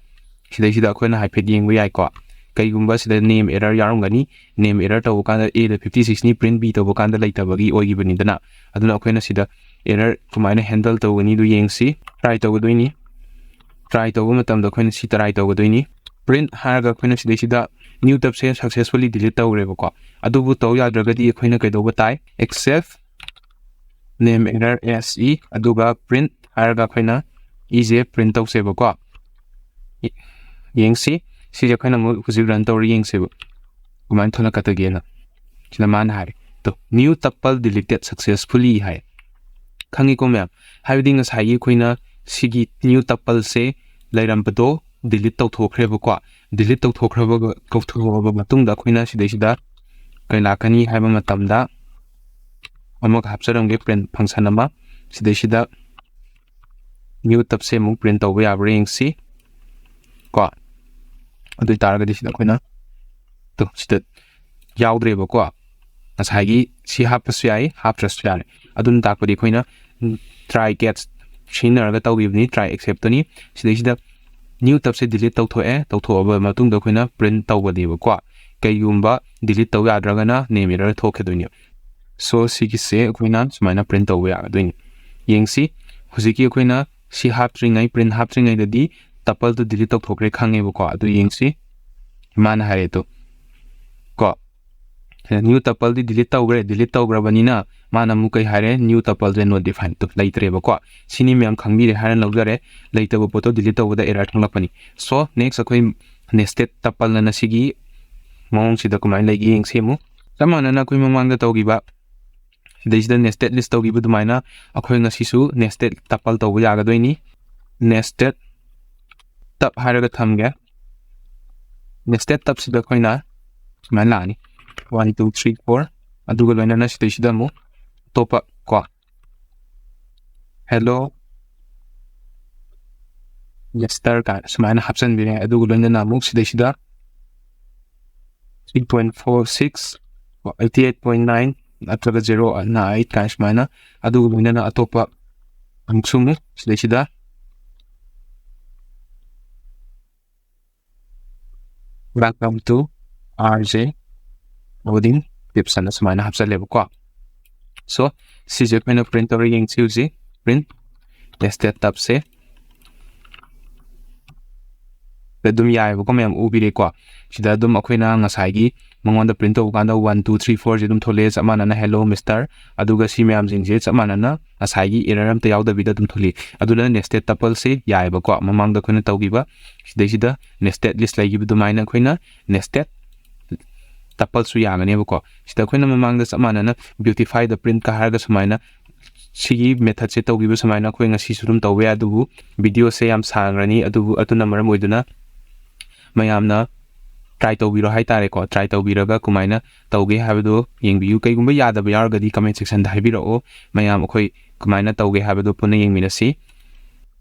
ꯁꯤꯗꯩꯁꯤꯗ ꯑꯩꯈꯣꯏꯅ ꯍꯥꯏꯐꯦꯠ ꯌꯦꯡꯕ ꯌꯥꯏꯀꯣ꯫ ꯀꯩꯒꯨꯝꯕ ꯁꯤꯗ name error ꯌꯥꯎꯔꯝꯒꯅꯤ꯫ Name error ꯇꯧꯕ ꯀꯥꯟꯗ Aꯗ fifty sixꯅꯤ, print B ꯇꯧꯕ ꯀꯥꯟꯗ ꯂꯩꯇꯕꯒꯤ ꯑꯣꯏꯈꯤꯕꯅꯤꯗꯅ꯫ ꯑꯗꯨꯅ ꯑꯩꯈꯣꯏꯅ ꯁꯤꯗ error ꯀꯃꯥꯏꯅ handle ꯇꯧꯒꯅꯤꯗꯨ ꯌꯦꯡꯁꯤ꯫ Try ꯇꯧꯒꯗꯣꯏꯅꯤ꯫ Try ꯇꯧꯕ ꯃꯇꯝꯗ ꯑꯩꯈꯣꯏꯅ ꯁꯤ try ꯇꯧꯒꯗꯣꯏꯅꯤ꯫ Print ꯍꯥꯏꯔꯒ ꯑꯩꯈꯣꯏꯅ ꯁꯤꯗꯩꯁꯤꯗ new tabꯁꯦ successfully delete ꯇꯧꯔꯦꯕꯀꯣ꯫ ꯑꯗꯨꯕꯨ ꯇꯧ ꯌꯥꯗ꯭ꯔꯒꯗꯤ ꯑꯩꯈꯣꯏꯅ ꯀꯩꯗꯧꯕ ꯇꯥꯏ? Except name error S E, ꯑꯗꯨꯒ print ꯍꯥꯏꯔꯒ ꯑꯩꯈꯣꯏꯅ Eꯁꯦ print ꯇꯧꯁꯦꯕꯀꯣ꯫ ꯌꯦ-, ꯌꯦꯡꯁꯤ꯫ ꯁꯤꯁꯦ ꯑꯩꯈꯣꯏꯅ ꯑꯃꯨꯛ ꯍꯧꯖꯤꯛ run ꯇꯧꯔ ꯌꯦꯡꯁꯦꯕ꯫ ꯀꯃꯥꯏꯅ ꯊꯣꯛꯂꯛꯀꯗꯒꯦꯅ꯫ ꯁꯤꯗ ꯃꯥꯅ ꯍꯥꯏꯔꯦ꯫ ꯇꯣ, new tuple deleted successfully ꯍꯥꯏ꯫ ꯈꯪꯉꯤꯀꯣ ꯃꯌꯥꯝ? ꯍꯥꯏꯕꯗꯤ ꯉꯁꯥꯏꯒꯤ ꯑꯩꯈꯣꯏꯅ ꯁꯤꯒꯤ new tupleꯁꯦ ꯂꯩꯔꯝꯕꯗꯣ delete ꯇꯧꯊꯣꯛꯈ꯭ꯔꯦꯕꯀꯣ꯫ Delete ꯇꯧꯊꯣꯛꯈ꯭ꯔꯕ, ꯇꯧꯊꯣꯛꯑꯕ ꯃꯇꯨꯡꯗ ꯑꯩꯈꯣꯏꯅ ꯁꯤꯗꯩꯁꯤꯗ ꯀꯩ ꯂꯥꯛꯀꯅꯤ ꯍꯥꯏꯕ ꯃꯇꯝꯗ ꯑꯃꯒ ꯍꯥꯞꯆꯔꯝꯒꯦ, print function ꯑꯃ꯫ ꯁꯤꯗꯩꯁꯤꯗ new tabꯁꯦ ꯑꯃꯨꯛ print ꯇꯧꯕ ꯌꯥꯕ꯭ꯔꯥ ꯌꯦꯡꯁꯤ ꯀꯣ꯫ ꯑꯗꯨ ꯑꯣꯏꯇꯥꯔꯒꯗꯤ ꯁꯤꯗ ꯑꯩꯈꯣꯏꯅ, ꯇꯨ, ꯁꯤꯗ ꯌꯥꯎꯗ꯭ꯔꯦꯕꯀꯣ꯫ ꯉꯁꯥꯏꯒꯤ ꯁꯤ ꯍꯥꯞꯄꯁꯨ ꯌꯥꯏ, ꯍꯥꯞꯇ꯭ꯔꯁꯨ ꯌꯥꯔꯦ꯫ ꯑꯗꯨꯅ ꯇꯥꯛꯄꯗꯤ ꯑꯩꯈꯣꯏꯅ try catch ꯁꯤꯖꯤꯟꯅꯔꯒ ꯇꯧꯈꯤꯕꯅꯤ, try exceptꯇꯨꯅꯤ꯫ ꯁꯤꯗꯩꯁꯤꯗ new tabꯁꯦ delete ꯇꯧꯊꯣꯛꯑꯦ꯫ ꯇꯧꯊꯣꯛꯑꯕ ꯃꯇꯨꯡꯗ ꯑꯩꯈꯣꯏꯅ print ꯇꯧꯒꯅꯦꯕꯀꯣ꯫ ꯀꯩꯒꯨꯝꯕ delete ꯇꯧ ꯌꯥꯗ꯭ꯔꯒꯅ name error ꯊꯣꯛꯈꯤꯗꯣꯏꯅꯦꯕ꯫ So ꯁꯤꯒꯤꯁꯦ ꯑꯩꯈꯣꯏꯅ ꯁꯨꯃꯥꯏꯅ print ꯇꯧꯕ ꯌꯥꯒꯗꯣꯏꯅꯤ꯫ ꯌꯦꯡꯁꯤ, ꯍꯧꯖꯤꯛꯀꯤ ꯑꯩꯈꯣꯏꯅ ꯁꯤ ꯍꯥꯞꯇ꯭ꯔꯤꯉꯩ, print ꯍꯥꯞꯇ꯭ꯔꯤꯉꯩꯗꯗꯤ tupleꯗꯨ delete ꯇꯧꯊꯣꯛꯈ꯭ꯔꯦ ꯈꯪꯉꯦꯕꯀꯣ꯫ ꯑꯗꯨ ꯌꯦꯡꯁꯤ, ꯃꯥꯅ ꯍꯥꯏꯔꯦ ꯇꯨ ꯀꯣ, new tupleꯗꯤ delete ꯇꯧꯈ꯭ꯔꯦ꯫ Delete ꯇꯧꯈ꯭ꯔꯕꯅꯤꯅ ꯃꯥꯅ ꯑꯃꯨꯛ ꯀꯩ ꯍꯥꯏꯔꯦ? New tupleꯁꯦ not defined ꯇꯨ ꯂꯩꯇ꯭ꯔꯦꯕꯀꯣ꯫ ꯁꯤꯅꯤ ꯃꯌꯥꯝ ꯈꯪꯕꯤꯔꯦ ꯍꯥꯏꯅ ꯂꯧꯖꯔꯦ꯫ ꯂꯩꯇꯕ ꯄꯣꯠꯇꯣ delete ꯇꯧꯕꯗ error ꯊꯣꯛꯂꯛꯄꯅꯤ꯫ So next ꯑꯩꯈꯣꯏ nested tuple ꯑꯅ ꯁꯤꯒꯤ ꯃꯑꯣꯡꯁꯤꯗ ꯀꯃꯥꯏꯅ ꯂꯩꯒꯦ ꯌꯦꯡꯁꯤ ꯑꯃꯨꯛ꯫ ꯆꯞ ꯃꯥꯟꯅꯅ ꯑꯩꯈꯣꯏ ꯃꯃꯥꯡꯗ ꯇꯧꯈꯤꯕ, ꯁꯤꯗꯩꯁꯤꯗ nested list ꯇꯧꯈꯤꯕ ꯑꯗꯨꯃꯥꯏꯅ ꯑꯩꯈꯣꯏ ꯉꯁꯤꯁꯨ nested tuple ꯇꯧꯕ ꯌꯥꯒꯗꯣꯏꯅꯤ꯫ Nested tub ꯍꯥꯏꯔꯒ ꯊꯝꯒꯦ꯫ Nested tubꯁꯤꯗ ꯑꯩꯈꯣꯏꯅ ꯁꯨꯃꯥꯏꯅ ꯂꯥꯛꯑꯅꯤ, one two three four, ꯑꯗꯨꯒ ꯂꯣꯏꯅꯅ ꯁꯤꯗꯩꯁꯤꯗ ꯑꯃꯨꯛ ꯑꯇꯣꯞꯄ ꯀꯣ, hello mister ꯀꯥꯏꯅ ꯁꯨꯃꯥꯏꯅ ꯍꯥꯞꯆꯤꯟꯕꯤꯔꯦ꯫ ꯑꯗꯨꯒ ꯂꯣꯏꯅꯅ ꯑꯃꯨꯛ ꯁꯤꯗꯩꯁꯤꯗ three point four six, eighty eight point nine ꯅꯠꯇ꯭ꯔꯒ zero eight ꯀꯥꯏꯅ ꯁꯨꯃꯥꯏꯅ, ꯑꯗꯨꯒ ꯂꯣꯏꯅꯅ ꯑꯇꯣꯞꯄ ꯑꯃꯨꯛꯁꯨ ꯑꯃꯨꯛ ꯁꯤꯗꯩꯁꯤꯗ welcome to R J Loading Tips ꯑꯅ ꯁꯨꯃꯥꯏꯅ ꯍꯥꯞꯆꯜꯂꯦꯕꯀꯣ꯫ So ꯁꯤꯁꯦ ꯑꯩꯈꯣꯏꯅ print ꯇꯧꯔ ꯌꯦꯡꯁꯤ ꯍꯧꯖꯤꯛ꯫ Print nested tubꯁꯦ ꯑꯗꯨꯝ ꯌꯥꯏꯑꯕꯀꯣ, ꯃꯌꯥꯝ ꯎꯕꯤꯔꯦꯀꯣ꯫ ꯁꯤꯗ ꯑꯗꯨꯝ ꯑꯩꯈꯣꯏꯅ ꯉꯁꯥꯏꯒꯤ ꯃꯉꯣꯟꯗ print ꯇꯧꯕ ꯀꯥꯟꯗ one two three fourꯁꯦ ꯑꯗꯨꯝ ꯊꯣꯛꯂꯛꯑꯦ, ꯆꯞ ꯃꯥꯟꯅꯅ hello mister, ꯑꯗꯨꯒ ꯁꯤ ꯃꯌꯥꯝꯁꯤꯡꯁꯦ ꯆꯞ ꯃꯥꯟꯅꯅ ꯉꯁꯥꯏꯒꯤ error ꯑꯝꯇ ꯌꯥꯎꯗꯕꯤꯗ ꯑꯗꯨꯝ ꯊꯣꯛꯂꯛꯏ꯫ ꯑꯗꯨꯅ nested tupleꯁꯦ ꯌꯥꯏꯑꯕꯀꯣ, ꯃꯃꯥꯡꯗ ꯑꯩꯈꯣꯏꯅ ꯇꯧꯈꯤꯕ ꯁꯤꯗꯩꯁꯤꯗ nested list ꯂꯩꯈꯤꯕ ꯑꯗꯨꯃꯥꯏꯅ ꯑꯩꯈꯣꯏꯅ nested tupleꯁꯨ ꯌꯥꯒꯅꯦꯕꯀꯣ꯫ ꯁꯤꯗ ꯑꯩꯈꯣꯏꯅ ꯃꯃꯥꯡꯗ ꯆꯞ ꯃꯥꯟꯅꯅ beautify the printꯀ ꯍꯥꯏꯔꯒ ꯁꯨꯃꯥꯏꯅ ꯁꯤꯒꯤ methodꯁꯦ ꯇꯧꯈꯤꯕ ꯁꯨꯃꯥꯏꯅ ꯑꯩꯈꯣꯏ ꯉꯁꯤꯁꯨ ꯑꯗꯨꯝ ꯇꯧꯕ ꯌꯥꯏ, ꯑꯗꯨꯕꯨ videoꯁꯦ ꯌꯥꯝ ꯁꯥꯡꯈ꯭ꯔꯅꯤ꯫ ꯑꯗꯨꯕꯨ ꯑꯗꯨꯅ ꯃꯔꯝ ꯑꯣꯏꯗꯨꯅ ꯃꯌꯥꯝꯅ ꯇ꯭ꯔꯥꯏ ꯇꯧꯕꯤꯔꯣ ꯍꯥꯏꯇꯥꯔꯦꯀꯣ꯫ ꯇ꯭ꯔꯥꯏ ꯇꯧꯕꯤꯔꯒ ꯀꯃꯥꯏꯅ ꯇꯧꯒꯦ ꯍꯥꯏꯕꯗꯣ ꯌꯦꯡꯕꯤꯌꯨ꯫ ꯀꯩꯒꯨꯝꯕ ꯌꯥꯗꯕ ꯌꯥꯎꯔꯒꯗꯤ ꯀꯃꯦꯟ ꯁꯦꯛꯁꯟꯗ ꯍꯥꯏꯕꯤꯔꯛꯑꯣ꯫ ꯃꯌꯥꯝ ꯑꯩꯈꯣꯏ ꯀꯃꯥꯏꯅ ꯇꯧꯒꯦ ꯍꯥꯏꯕꯗꯣ ꯄꯨꯟꯅ ꯌꯦꯡꯃꯤꯟꯅꯁꯤ꯫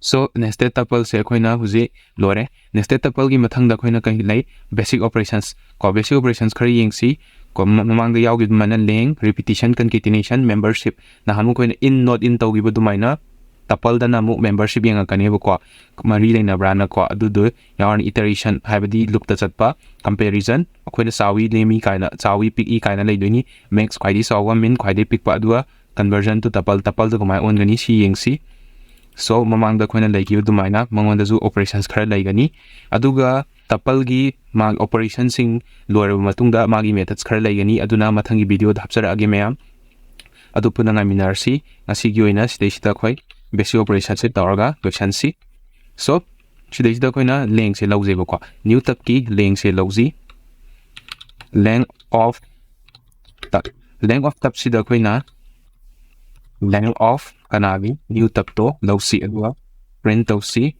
ꯁꯣ ꯅꯦꯁꯇꯦꯠ ꯇꯄꯜꯁꯦ ꯑꯩꯈꯣꯏꯅ ꯍꯧꯖꯤꯛ ꯂꯣꯏꯔꯦ꯫ ꯅꯦꯁꯇꯦꯠ ꯇꯄꯜꯒꯤ ꯃꯊꯪꯗ ꯑꯩꯈꯣꯏꯅ ꯀꯩ ꯂꯩ? ꯕꯦꯁꯤꯛ ꯑꯣꯄꯔꯦꯁꯟꯁ ꯀꯣ꯫ ꯕꯦꯁꯤꯛ ꯑꯣꯄꯔꯦꯁꯟꯁ ꯈꯔ ꯌꯦꯡꯁꯤ꯫ ꯀꯣ, ꯃ- ꯃꯃꯥꯡꯗ ꯌꯥꯎꯈꯤꯕ ꯑꯗꯨꯃꯥꯏꯅ ꯂꯦꯡ, ꯔꯤꯄꯤꯇꯤꯁꯟ, ꯀꯟꯀꯦꯇꯤꯅꯦꯁꯟ, ꯃꯦꯝꯕꯔꯁꯤꯞ꯫ ꯅꯍꯥꯟꯃꯨꯛ ꯑꯩꯈꯣꯏꯅ ꯏꯟ ꯅꯣꯠ ꯏꯟ ꯇꯧꯈꯤꯕ ꯑꯗꯨꯃꯥꯏꯅ ꯇꯄꯜꯗꯅ ꯑꯃꯨꯛ ꯃꯦꯝꯕꯔꯁꯤꯞ ꯌꯦꯡꯉꯛꯀꯅꯦꯕꯀꯣ꯫ ꯃꯔꯤ ꯂꯩꯅꯕ꯭ꯔꯥꯅꯀꯣ꯫ ꯑꯗꯨꯗꯣ ꯌꯥꯎꯔꯅꯤ꯫ ꯏꯇꯔꯦꯁꯟ ꯍꯥꯏꯕꯗꯤ ꯂꯨꯞꯇ ꯆꯠꯄ, ꯀꯝꯄꯦꯔꯤꯖꯟ, ꯑꯩꯈꯣꯏꯅ ꯆꯥꯎꯏ ꯅꯦꯝꯃꯤ ꯀꯥꯏꯅ, ꯆꯥꯎꯏ ꯄꯤꯛꯏ ꯀꯥꯏꯅ ꯂꯩꯗꯣꯏꯅꯤ꯫ ꯃꯦꯛꯁ ꯈ꯭ꯋꯥꯏꯗꯒꯤ ꯆꯥꯎꯕ, ꯃꯤꯟ ꯈ꯭ꯋꯥꯏꯗꯒꯤ ꯄꯤꯛꯄ, ꯑꯗꯨꯒ ꯀꯟꯚꯔꯖꯟ ꯇꯨ ꯇꯄꯜ, ꯇꯄꯜꯗ ꯀꯃꯥꯏꯅ ꯑꯣꯟꯒꯅꯤ ꯁꯤ ꯌꯦꯡꯁꯤ꯫ ꯁꯣ ꯃꯃꯥꯡꯗ ꯑꯩꯈꯣꯏꯅ ꯂꯩꯈꯤꯕ ꯑꯗꯨꯃꯥꯏꯅ ꯃꯉꯣꯟꯗꯁꯨ ꯑꯣꯄꯔꯦꯁꯟꯁ ꯈꯔ ꯂꯩꯒꯅꯤ꯫ ꯑꯗꯨꯒ ꯇꯄꯜꯒꯤ ꯃꯥꯒꯤ ꯑꯣꯄꯔꯦꯁꯟꯁꯤꯡ ꯂꯣꯏꯔꯕ ꯃꯇꯨꯡꯗ ꯃꯥꯒꯤ ꯃꯦꯊꯠꯁ ꯈꯔ ꯂꯩꯒꯅꯤ꯫ ꯑꯗꯨꯅ ꯃꯊꯪꯒꯤ ꯚꯤꯗꯤꯑꯣꯗ ꯍꯥꯞꯆꯔꯛꯑꯒꯦ ꯃꯌꯥꯝ꯫ ꯑꯗꯨ ꯄꯨꯟꯅ ꯉꯥꯏꯃꯤꯟꯅꯔꯁꯤ꯫ ꯉꯁꯤꯒꯤ ꯑꯣꯏꯅ ꯁꯤꯗꯩꯁꯤꯗ ꯑꯩꯈꯣꯏ ꯕꯦꯁꯤꯛ ꯑꯣꯄꯔꯦꯁꯟꯁꯦ ꯇꯧꯔꯒ ꯂꯣꯏꯁꯟꯁꯤ꯫ ꯁꯣ ꯁꯤꯗꯩꯁꯤꯗ ꯑꯩꯈꯣꯏꯅ ꯂꯦꯡꯁꯦ ꯂꯧꯖꯩꯕꯀꯣ꯫ ꯅ꯭ꯌꯨ ꯇꯞꯀꯤ ꯂꯦꯡꯁꯦ ꯂꯧꯁꯤ꯫ ꯂꯦꯡ ꯑꯣꯐ ꯇꯞ꯫ ꯂꯦꯡ ꯑꯣꯐ ꯇꯞꯁꯤꯗ ꯑꯩꯈꯣꯏꯅ ꯂꯦꯡ ꯑꯣꯐ ꯀꯅꯥꯒꯤ? ꯅ꯭ꯌꯨ ꯇꯞꯇꯣ ꯂꯧꯁꯤ꯫ ꯑꯗꯨꯒ ꯄ꯭ꯔꯤꯟ ꯇꯧꯁꯤ꯫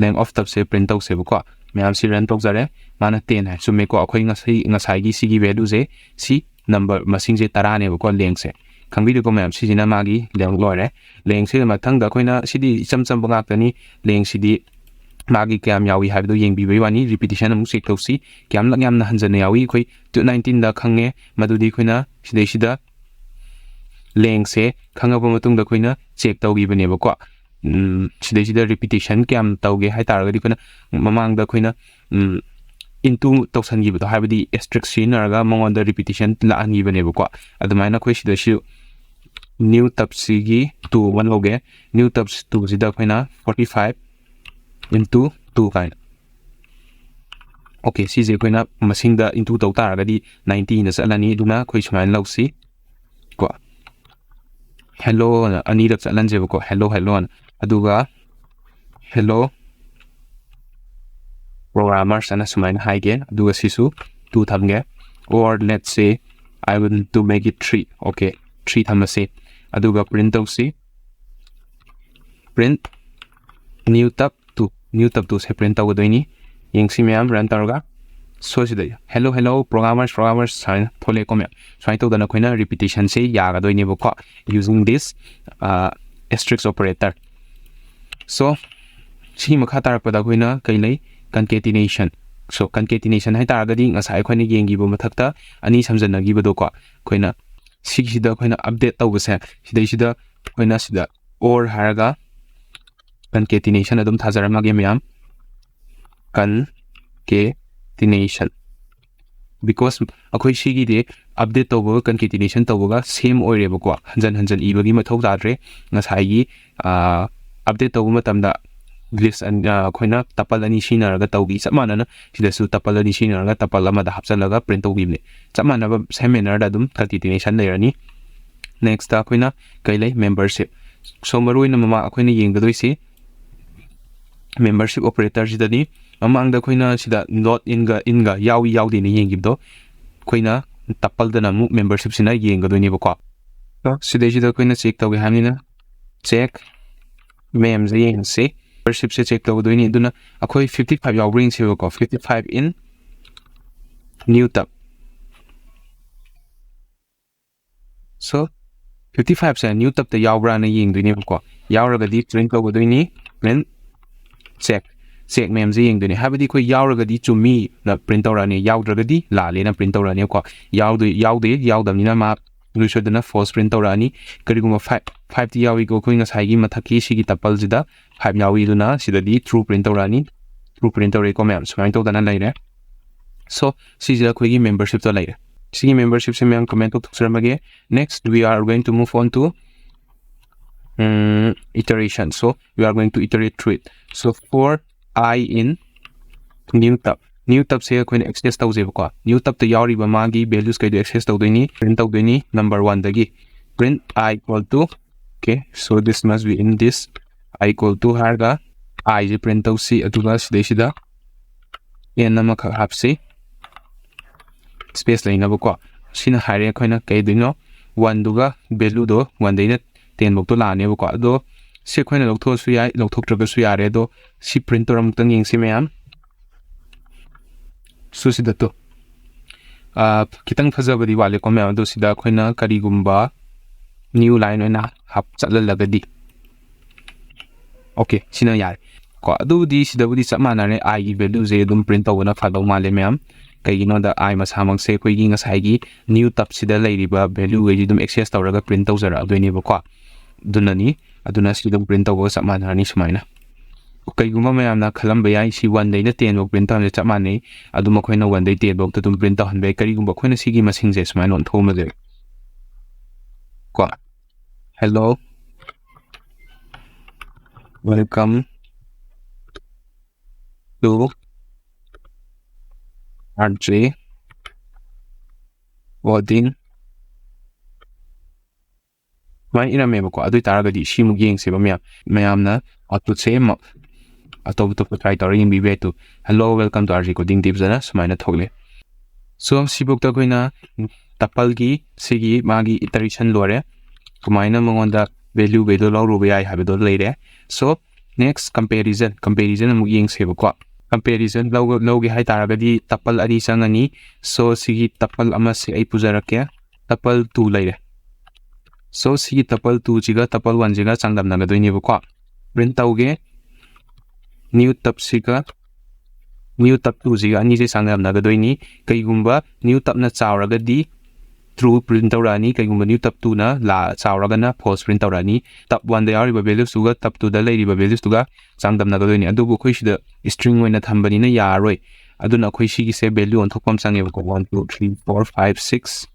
ꯂꯦꯡ ꯑꯣꯐ ꯇꯞꯁꯦ ꯄ꯭ꯔꯤꯟ ꯇꯧꯁꯦꯕꯀꯣ꯫ ꯃꯌꯥꯝꯁꯤ ꯔꯟ ꯇꯧꯖꯔꯦ꯫ ꯃꯥꯅ ꯇꯦꯟ ꯍꯥꯏ꯫ ꯆꯨꯝꯃꯦꯀꯣ꯫ ꯑꯩꯈꯣꯏ ꯉꯁꯤ, ꯉꯁꯥꯏꯒꯤ ꯁꯤꯒꯤ ꯚꯦꯂꯨꯁꯦ, ꯁꯤ ꯅꯝꯕꯔ ꯃꯁꯤꯡꯁꯦ ꯇꯔꯥꯅꯦꯕꯀꯣ, ꯂꯦꯡꯁꯦ꯫ ꯈꯪꯕꯤꯔꯦꯀꯣ ꯃꯌꯥꯝ? ꯁꯤꯁꯤꯅ ꯃꯥꯒꯤ ꯂꯦꯡ ꯂꯣꯏꯔꯦ꯫ ꯂꯦꯡꯁꯤꯗ ꯃꯊꯪꯗ ꯑꯩꯈꯣꯏꯅ, ꯁꯤꯗꯤ ꯏꯆꯝ ꯆꯝꯕ ꯉꯥꯛꯇꯅꯤ꯫ ꯂꯦꯡꯁꯤꯗꯤ ꯃꯥꯒꯤ ꯀꯌꯥꯝ ꯌꯥꯎꯏ ꯍꯥꯏꯕꯗꯨ ꯌꯦꯡꯕꯤꯕꯒꯤ ꯋꯥꯅꯤ꯫ ꯔꯤꯄꯤꯇꯤꯁꯟ ꯑꯃꯨꯛ ꯆꯦꯛ ꯇꯧꯁꯤ꯫ ꯀꯌꯥꯝꯂꯛ ꯌꯥꯝꯅ ꯍꯟꯖꯟꯅ ꯌꯥꯎꯏ? ꯑꯩꯈꯣꯏ ꯇꯨ ꯅꯥꯏꯟꯇꯤꯟꯗ ꯈꯪꯉꯦ꯫ ꯃꯗꯨꯗꯤ ꯑꯩꯈꯣꯏꯅ ꯁꯤꯗꯩꯁꯤꯗ ꯂꯦꯡꯁꯦ ꯈꯪꯉꯕ ꯃꯇꯨꯡꯗ ꯑꯩꯈꯣꯏꯅ ꯆꯦꯛ ꯇꯧꯈꯤꯕꯅꯦꯕꯀꯣ꯫ ꯎꯝ, ꯁꯤꯗꯩꯁꯤꯗ ꯔꯤꯄꯤꯇꯤꯁꯟ ꯀꯌꯥꯝ ꯇꯧꯒꯦ ꯍꯥꯏ ꯇꯥꯔꯒꯗꯤ, ꯑꯩꯈꯣꯏꯅ ꯃꯃꯥꯡꯗ ꯑꯩꯈꯣꯏꯅ, ꯎꯝ, ꯏꯟꯇꯨ ꯇꯧꯁꯟꯈꯤꯕꯗꯣ, ꯍꯥꯏꯕꯗꯤ ꯑꯦꯁꯇ꯭ꯔꯤꯛ ꯁꯤꯖꯤꯟꯅꯔꯒ ꯃꯉꯣꯟꯗ ꯔꯤꯄꯤꯇꯤꯁꯟ ꯂꯥꯛꯍꯟꯈꯤꯕꯅꯦꯕꯀꯣ꯫ ꯑꯗꯨꯃꯥꯏꯅ ꯑꯩꯈꯣꯏ ꯁꯤꯗꯁꯨ ꯅ꯭ꯌꯨ ꯇꯞꯁꯤꯒꯤ ꯇꯨ ꯑꯃ ꯂꯧꯒꯦ꯫ ꯅ꯭ꯌꯨ ꯇꯞꯁ ꯇꯨꯁꯤꯗ ꯑꯩꯈꯣꯏꯅ forty five into two ꯀꯥꯏꯅ꯫ ꯑꯣꯀꯦ, ꯁꯤꯁꯦ ꯑꯩꯈꯣꯏꯅ ꯃꯁꯤꯡꯗ ꯏꯟꯇꯨ ꯇꯧ ꯇꯥꯔꯒꯗꯤ ꯅꯥꯏꯟꯇꯤꯅ ꯆꯠꯂꯅꯤ꯫ ꯑꯗꯨꯅ ꯑꯩꯈꯣꯏ ꯁꯨꯃꯥꯏꯅ ꯂꯧꯁꯤ ꯀꯣ꯫ ꯍꯦꯜꯂꯣꯅ ꯑꯅꯤꯔꯛ ꯆꯠꯍꯟꯁꯦꯕꯀꯣ꯫ ꯍꯦꯜꯂꯣ, ꯍꯦꯜꯂꯣꯅ꯫ ꯑꯗꯨꯒ ꯍꯦꯜꯂꯣ ꯄ꯭ꯔꯣꯒ꯭ꯔꯥꯃꯔꯁ ꯑꯅ ꯁꯨꯃꯥꯏꯅ ꯍꯥꯏꯒꯦ꯫ ꯑꯗꯨꯒ ꯁꯤꯁꯨ ꯇꯨ ꯊꯝꯒꯦ꯫ Or let's say I will to make it three꯫ Okay, three ꯊꯝꯃꯁꯤ꯫ ꯑꯗꯨꯒ ꯄ꯭ꯔꯤꯟ ꯇꯧꯁꯤ꯫ Print new tup two, new tup ꯇꯨꯁꯦ ꯄ꯭ꯔꯤꯟ ꯇꯧꯒꯗꯣꯏꯅꯤ꯫ ꯌꯦꯡꯁꯤ ꯃꯌꯥꯝ, run ꯇꯧꯔꯒ꯫ So ꯁꯤꯗ "Hello, hello, programmers, programmers" ꯁꯨꯃꯥꯏꯅ ꯊꯣꯛꯂꯛꯑꯦꯀꯣ ꯃꯌꯥꯝ꯫ ꯁꯨꯃꯥꯏꯅ ꯇꯧꯗꯅ ꯑꯩꯈꯣꯏꯅ repetition say ꯌꯥꯒꯗꯣꯏꯅꯦꯕꯀꯣ, using this asterisk operator꯫ So ꯁꯤꯒꯤ ꯃꯈꯥ ꯇꯥꯔꯛꯄꯗ ꯑꯩꯈꯣꯏꯅ ꯀꯩ ꯂꯩ? Concatenation꯫ So concatenation ꯍꯥꯏ ꯇꯥꯔꯒꯗꯤ ꯉꯁꯥꯏ ꯑꯩꯈꯣꯏꯅ ꯌꯦꯡꯈꯤꯕ ꯃꯊꯛꯇ ꯑꯅꯤ ꯁꯝꯖꯟꯅꯈꯤꯕꯗꯣꯀꯣ, ꯑꯩꯈꯣꯏꯅ ꯁꯤꯒꯤꯁꯤꯗ ꯑꯩꯈꯣꯏꯅ update ꯇꯧꯕꯁꯦ, ꯁꯤꯗꯩꯁꯤꯗ ꯑꯩꯈꯣꯏꯅ ꯁꯤꯗ or ꯍꯥꯏꯔꯒ concatenation ꯑꯗꯨꯝ ꯊꯥꯖꯔꯝꯃꯒꯦ ꯃꯌꯥꯝ꯫ Concatenation꯫ Because ꯑꯩꯈꯣꯏ ꯁꯤꯒꯤꯗꯤ update ꯇꯧꯕꯒ concatenation ꯇꯧꯕꯒ same ꯑꯣꯏꯔꯦꯕꯀꯣ, ꯍꯟꯖꯟ ꯍꯟꯖꯟ ꯏꯕꯒꯤ ꯃꯊꯧ ꯇꯥꯗ꯭ꯔꯦ꯫ ꯉꯁꯥꯏꯒꯤ update ꯇꯧꯕ ꯃꯇꯝꯗ list ꯑꯩꯈꯣꯏꯅ tuple ꯑꯅꯤ ꯁꯤꯖꯤꯟꯅꯔꯒ ꯇꯧꯈꯤ, ꯆꯞ ꯃꯥꯟꯅꯅ ꯁꯤꯗꯁꯨ tuple ꯑꯅꯤ ꯁꯤꯖꯤꯟꯅꯔꯒ tuple ꯑꯃꯗ ꯍꯥꯞꯆꯜꯂꯒ print ꯇꯧꯈꯤꯕꯅꯦ꯫ ꯆꯞ ꯃꯥꯟꯅꯕ same manner ꯗ ꯑꯗꯨꯝ concatenation ꯂꯩꯔꯅꯤ꯫ Next ꯑꯩꯈꯣꯏꯅ ꯀꯩ ꯂꯩ? Membership꯫ So ꯃꯔꯨ ꯑꯣꯏꯅ ꯃꯃꯥ ꯑꯩꯈꯣꯏꯅ ꯌꯦꯡꯒꯗꯣꯏꯁꯤ membership operator ꯁꯤꯗꯅꯤ꯫ ꯃꯃꯥꯡꯗ ꯑꯩꯈꯣꯏꯅ ꯁꯤꯗ not in ꯒ in ꯒ ꯌꯥꯎꯏ ꯌꯥꯎꯗꯦꯅ ꯌꯦꯡꯈꯤꯕꯗꯣ, ꯑꯩꯈꯣꯏꯅ tuple ꯗꯅ ꯑꯃꯨꯛ membership ꯁꯤꯅ ꯌꯦꯡꯒꯗꯣꯏꯅꯦꯕꯀꯣ꯫ So ꯁꯤꯗꯩꯁꯤꯗ ꯑꯩꯈꯣꯏꯅ check ꯇꯧꯒꯦ ꯍꯥꯏꯕꯅꯤꯅ check mem ꯁꯦ ꯌꯦꯡꯁꯤ꯫ Membership ꯁꯦ check ꯇꯧꯒꯗꯣꯏꯅꯤ꯫ ꯑꯗꯨꯅ ꯑꯩꯈꯣꯏ fifty five ꯌꯥꯎꯕ꯭ꯔꯥ ꯌꯦꯡꯁꯦꯕꯀꯣ, fifty five in new tup꯫ So fifty five say new tup ꯇ ꯌꯥꯎꯕ꯭ꯔꯥꯅ ꯌꯦꯡꯗꯣꯏꯅꯦꯕꯀꯣ꯫ ꯌꯥꯎꯔꯒꯗꯤ print ꯇꯧꯒꯗꯣꯏꯅꯤ, print check, check mem ꯁꯦ ꯌꯦꯡꯗꯣꯏꯅꯤ꯫ ꯍꯥꯏꯕꯗꯤ ꯑꯩꯈꯣꯏ ꯌꯥꯎꯔꯒꯗꯤ ꯆꯨꯝꯃꯤꯅ print ꯇꯧꯔꯛꯑꯅꯤ, ꯌꯥꯎꯗ꯭ꯔꯒꯗꯤ ꯂꯥꯜꯂꯦꯅ print ꯇꯧꯔꯛꯑꯅꯤꯀꯣ꯫ ꯌꯥꯎꯗꯣꯏ ꯌꯥꯎꯗꯦ, ꯌꯥꯎꯗꯕꯅꯤꯅ ꯃꯥ ꯁꯣꯏ ꯁꯣꯏꯗꯅ false print ꯇꯧꯔꯛꯑꯅꯤ꯫ ꯀꯔꯤꯒꯨꯝꯕ five, five ꯇꯤ ꯌꯥꯎꯏꯀꯣ, ꯑꯩꯈꯣꯏ ꯉꯁꯥꯏꯒꯤ ꯃꯊꯛꯀꯤ ꯁꯤꯒꯤ tuple ꯁꯤꯗ five ꯌꯥꯎꯏ, ꯑꯗꯨꯅ ꯁꯤꯗꯗꯤ true print ꯇꯧꯔꯛꯑꯅꯤ꯫ True print ꯇꯧꯔꯛꯑꯦꯀꯣ ꯃꯌꯥꯝ, ꯁꯨꯃꯥꯏꯅ ꯇꯧꯗꯅ ꯂꯩꯔꯦ꯫ So ꯁꯤꯁꯦ ꯑꯩꯈꯣꯏꯒꯤ membership ꯇ ꯂꯩꯔꯦ꯫ ꯁꯤꯒꯤ membership ꯁꯦ ꯃꯌꯥꯝ comment ꯇꯧꯊꯣꯛꯆꯔꯝꯃꯒꯦ꯫ Next we are going to move on to um, iteration꯫ So we are going to iterate through it꯫ So for I in new tup, new tup ꯁꯦ ꯑꯩꯈꯣꯏꯅ access ꯇꯧꯖꯩꯕꯀꯣ꯫ New tup ꯇ ꯌꯥꯎꯔꯤꯕ ꯃꯥꯒꯤ values ꯀꯩꯗꯣ access ꯇꯧꯗꯣꯏꯅꯤ, print ꯇꯧꯗꯣꯏꯅꯤ꯫ Number one ꯗꯒꯤ print I equal to, okay, so this must be in this, I equal to ꯍꯥꯏꯔꯒ I say print ꯇꯧꯁꯤ꯫ ꯑꯗꯨꯒ ꯁꯤꯗꯩꯁꯤꯗ n ꯑꯃꯈꯛ ꯍꯥꯞꯁꯤ, space ꯂꯩꯅꯕꯀꯣ꯫ ꯁꯤꯅ ꯍꯥꯏꯔꯦ ꯑꯩꯈꯣꯏꯅ ꯀꯩꯗꯣꯏꯅꯣ, one ꯗꯨꯒ value ꯗꯣ one ꯗꯩꯅ ten ꯐꯧꯇꯣ ꯂꯥꯛꯑꯅꯦꯕꯀꯣ꯫ ꯑꯗꯣ ꯁꯤ ꯑꯩꯈꯣꯏꯅ ꯂꯧꯊꯣꯛꯑꯁꯨ ꯌꯥꯏ, ꯂꯧꯊꯣꯛꯇ꯭ꯔꯒꯁꯨ ꯌꯥꯔꯦ꯫ ꯑꯗꯣ ꯁꯤ print ꯇꯧꯔ ꯑꯃꯨꯛꯇꯪ ꯌꯦꯡꯁꯤ ꯃꯌꯥꯝ꯫ ꯁꯨ ꯁꯤꯗ ꯇꯨ꯫ ꯑꯥ, ꯈꯤꯇꯪ ꯐꯖꯕꯗꯤ ꯋꯥꯠꯂꯦꯀꯣ ꯃꯌꯥꯝ꯫ ꯑꯗꯨ ꯁꯤꯗ ꯑꯩꯈꯣꯏꯅ ꯀꯔꯤꯒꯨꯝꯕ new line ꯑꯣꯏꯅ ꯍꯥꯞꯆꯜꯍꯜꯂꯒꯗꯤ, okay, ꯁꯤꯅ ꯌꯥꯔꯦ ꯀꯣ꯫ ꯑꯗꯨꯕꯨꯗꯤ ꯁꯤꯗꯕꯨꯗꯤ ꯆꯞ ꯃꯥꯟꯅꯔꯦ, i ꯒꯤ value ꯁꯦ ꯑꯗꯨꯝ print ꯇꯧꯕꯅ ꯐꯗꯧ ꯃꯥꯜꯂꯦ ꯃꯌꯥꯝ꯫ ꯀꯩꯒꯤꯅꯣꯗ i ꯃꯁꯥꯃꯛꯁꯦ ꯑꯩꯈꯣꯏꯒꯤ ꯉꯁꯥꯏꯒꯤ new tab ꯁꯤꯗ ꯂꯩꯔꯤꯕ value ꯈꯩꯁꯤ ꯑꯗꯨꯝ access ꯇꯧꯔꯒ print ꯇꯧꯖꯔꯛꯑꯗꯣꯏꯅꯦꯕꯀꯣ꯫ ꯑꯗꯨꯅꯅꯤ, ꯑꯗꯨꯅ ꯁꯤ ꯑꯗꯨꯝ print ꯇꯧꯕꯒ ꯆꯞ ꯃꯥꯟꯅꯔꯅꯤ ꯁꯨꯃꯥꯏꯅ꯫ ꯀꯩꯒꯨꯝꯕ ꯃꯌꯥꯝꯅ ꯈꯜꯂꯝꯕ ꯌꯥꯏ, ꯁꯤ one ꯗꯩꯅ ten ꯐꯥꯎ print ꯇꯧꯍꯟꯕꯁꯦ ꯆꯞ ꯃꯥꯟꯅꯩ, ꯑꯗꯨꯝ ꯑꯩꯈꯣꯏꯅ one ꯗꯩ ten ꯐꯥꯎꯗ ꯑꯗꯨꯝ print ꯇꯧꯍꯟꯕ ꯌꯥꯏ꯫ ꯀꯔꯤꯒꯨꯝꯕ ꯑꯩꯈꯣꯏꯅ ꯁꯤꯒꯤ ꯃꯁꯤꯡꯁꯦ ꯁꯨꯃꯥꯏꯅ ꯑꯣꯟꯊꯣꯛꯑꯝꯕꯁꯦ ꯀꯣ, hello, welcome to R J Coding ꯁꯨꯃꯥꯏꯅ ꯏꯔꯝꯃꯦꯕꯀꯣ꯫ ꯑꯗꯨ ꯑꯣꯏꯇꯥꯔꯒꯗꯤ ꯁꯤꯃꯨꯛ ꯌꯦꯡꯁꯦꯕ ꯃꯌꯥꯝ, ꯃꯌꯥꯝꯅ output ꯁꯦ ꯑꯃ ꯑꯇꯣꯞ ꯑꯇꯣꯞꯄ try ꯇꯧꯔ ꯌꯦꯡꯕꯤꯕ ꯌꯥꯏ꯫ Two, hello, welcome to R J Coding ꯗꯤ ꯐꯖꯅ ꯁꯨꯃꯥꯏꯅ ꯊꯣꯛꯂꯛꯑꯦ꯫ So ꯁꯤꯐꯧꯗ ꯑꯩꯈꯣꯏꯅ tuple ꯒꯤ ꯁꯤꯒꯤ ꯃꯥꯒꯤ iteration ꯂꯣꯏꯔꯦ, ꯀꯃꯥꯏꯅ ꯃꯉꯣꯟꯗ value ꯈꯩꯗꯣ ꯂꯧꯔꯨꯕ ꯌꯥꯏ ꯍꯥꯏꯕꯗꯣ ꯂꯩꯔꯦ꯫ So next comparison, comparison ꯑꯃꯨꯛ ꯌꯦꯡꯁꯦꯕꯀꯣ꯫ Comparison ꯂꯧ-, ꯂꯧꯒꯦ ꯍꯥꯏ ꯇꯥꯔꯒꯗꯤ tuple ꯑꯅꯤ ꯆꯪꯉꯅꯤ꯫ So ꯁꯤꯒꯤ tuple ꯑꯃꯁꯦ ꯑꯩ ꯄꯨꯖꯔꯛꯀꯦ, tuple two ꯂꯩꯔꯦ꯫ So ꯁꯤꯒꯤ tuple two ꯁꯤꯒ tuple one ꯁꯤꯒ ꯆꯥꯡꯗꯝꯅꯒꯗꯣꯏꯅꯦꯕꯀꯣ꯫ Print ꯇꯧꯒꯦ, new tab ꯁꯤꯒ new tab two ꯁꯤꯒ ꯑꯅꯤꯁꯦ ꯆꯥꯡꯗꯝꯅꯒꯗꯣꯏꯅꯤ꯫ ꯀꯩꯒꯨꯝꯕ new tab ꯅ ꯆꯥꯎꯔꯒꯗꯤ true print ꯇꯧꯔꯛꯑꯅꯤ, ꯀꯩꯒꯨꯝꯕ new tab two ꯅ ꯂꯥ-, ꯆꯥꯎꯔꯒꯅ false print ꯇꯧꯔꯛꯑꯅꯤ꯫ Tab one ꯗ ꯌꯥꯎꯔꯤꯕ values ꯇꯨꯒ tab two ꯗ ꯂꯩꯔꯤꯕ values ꯇꯨꯒ ꯆꯥꯡꯗꯝꯅꯒꯗꯣꯏꯅꯤ꯫ ꯑꯗꯨꯕꯨ ꯑꯩꯈꯣꯏ ꯁꯤꯗ string ꯑꯣꯏꯅ ꯊꯝꯕꯅꯤꯅ ꯌꯥꯔꯔꯣꯏ꯫ ꯑꯗꯨꯅ ꯑꯩꯈꯣꯏ ꯁꯤꯒꯤꯁꯦ value ꯑꯣꯟꯊꯣꯛꯄ ꯑꯃ ꯆꯪꯉꯦꯕꯀꯣ, one, two, three, four, five, six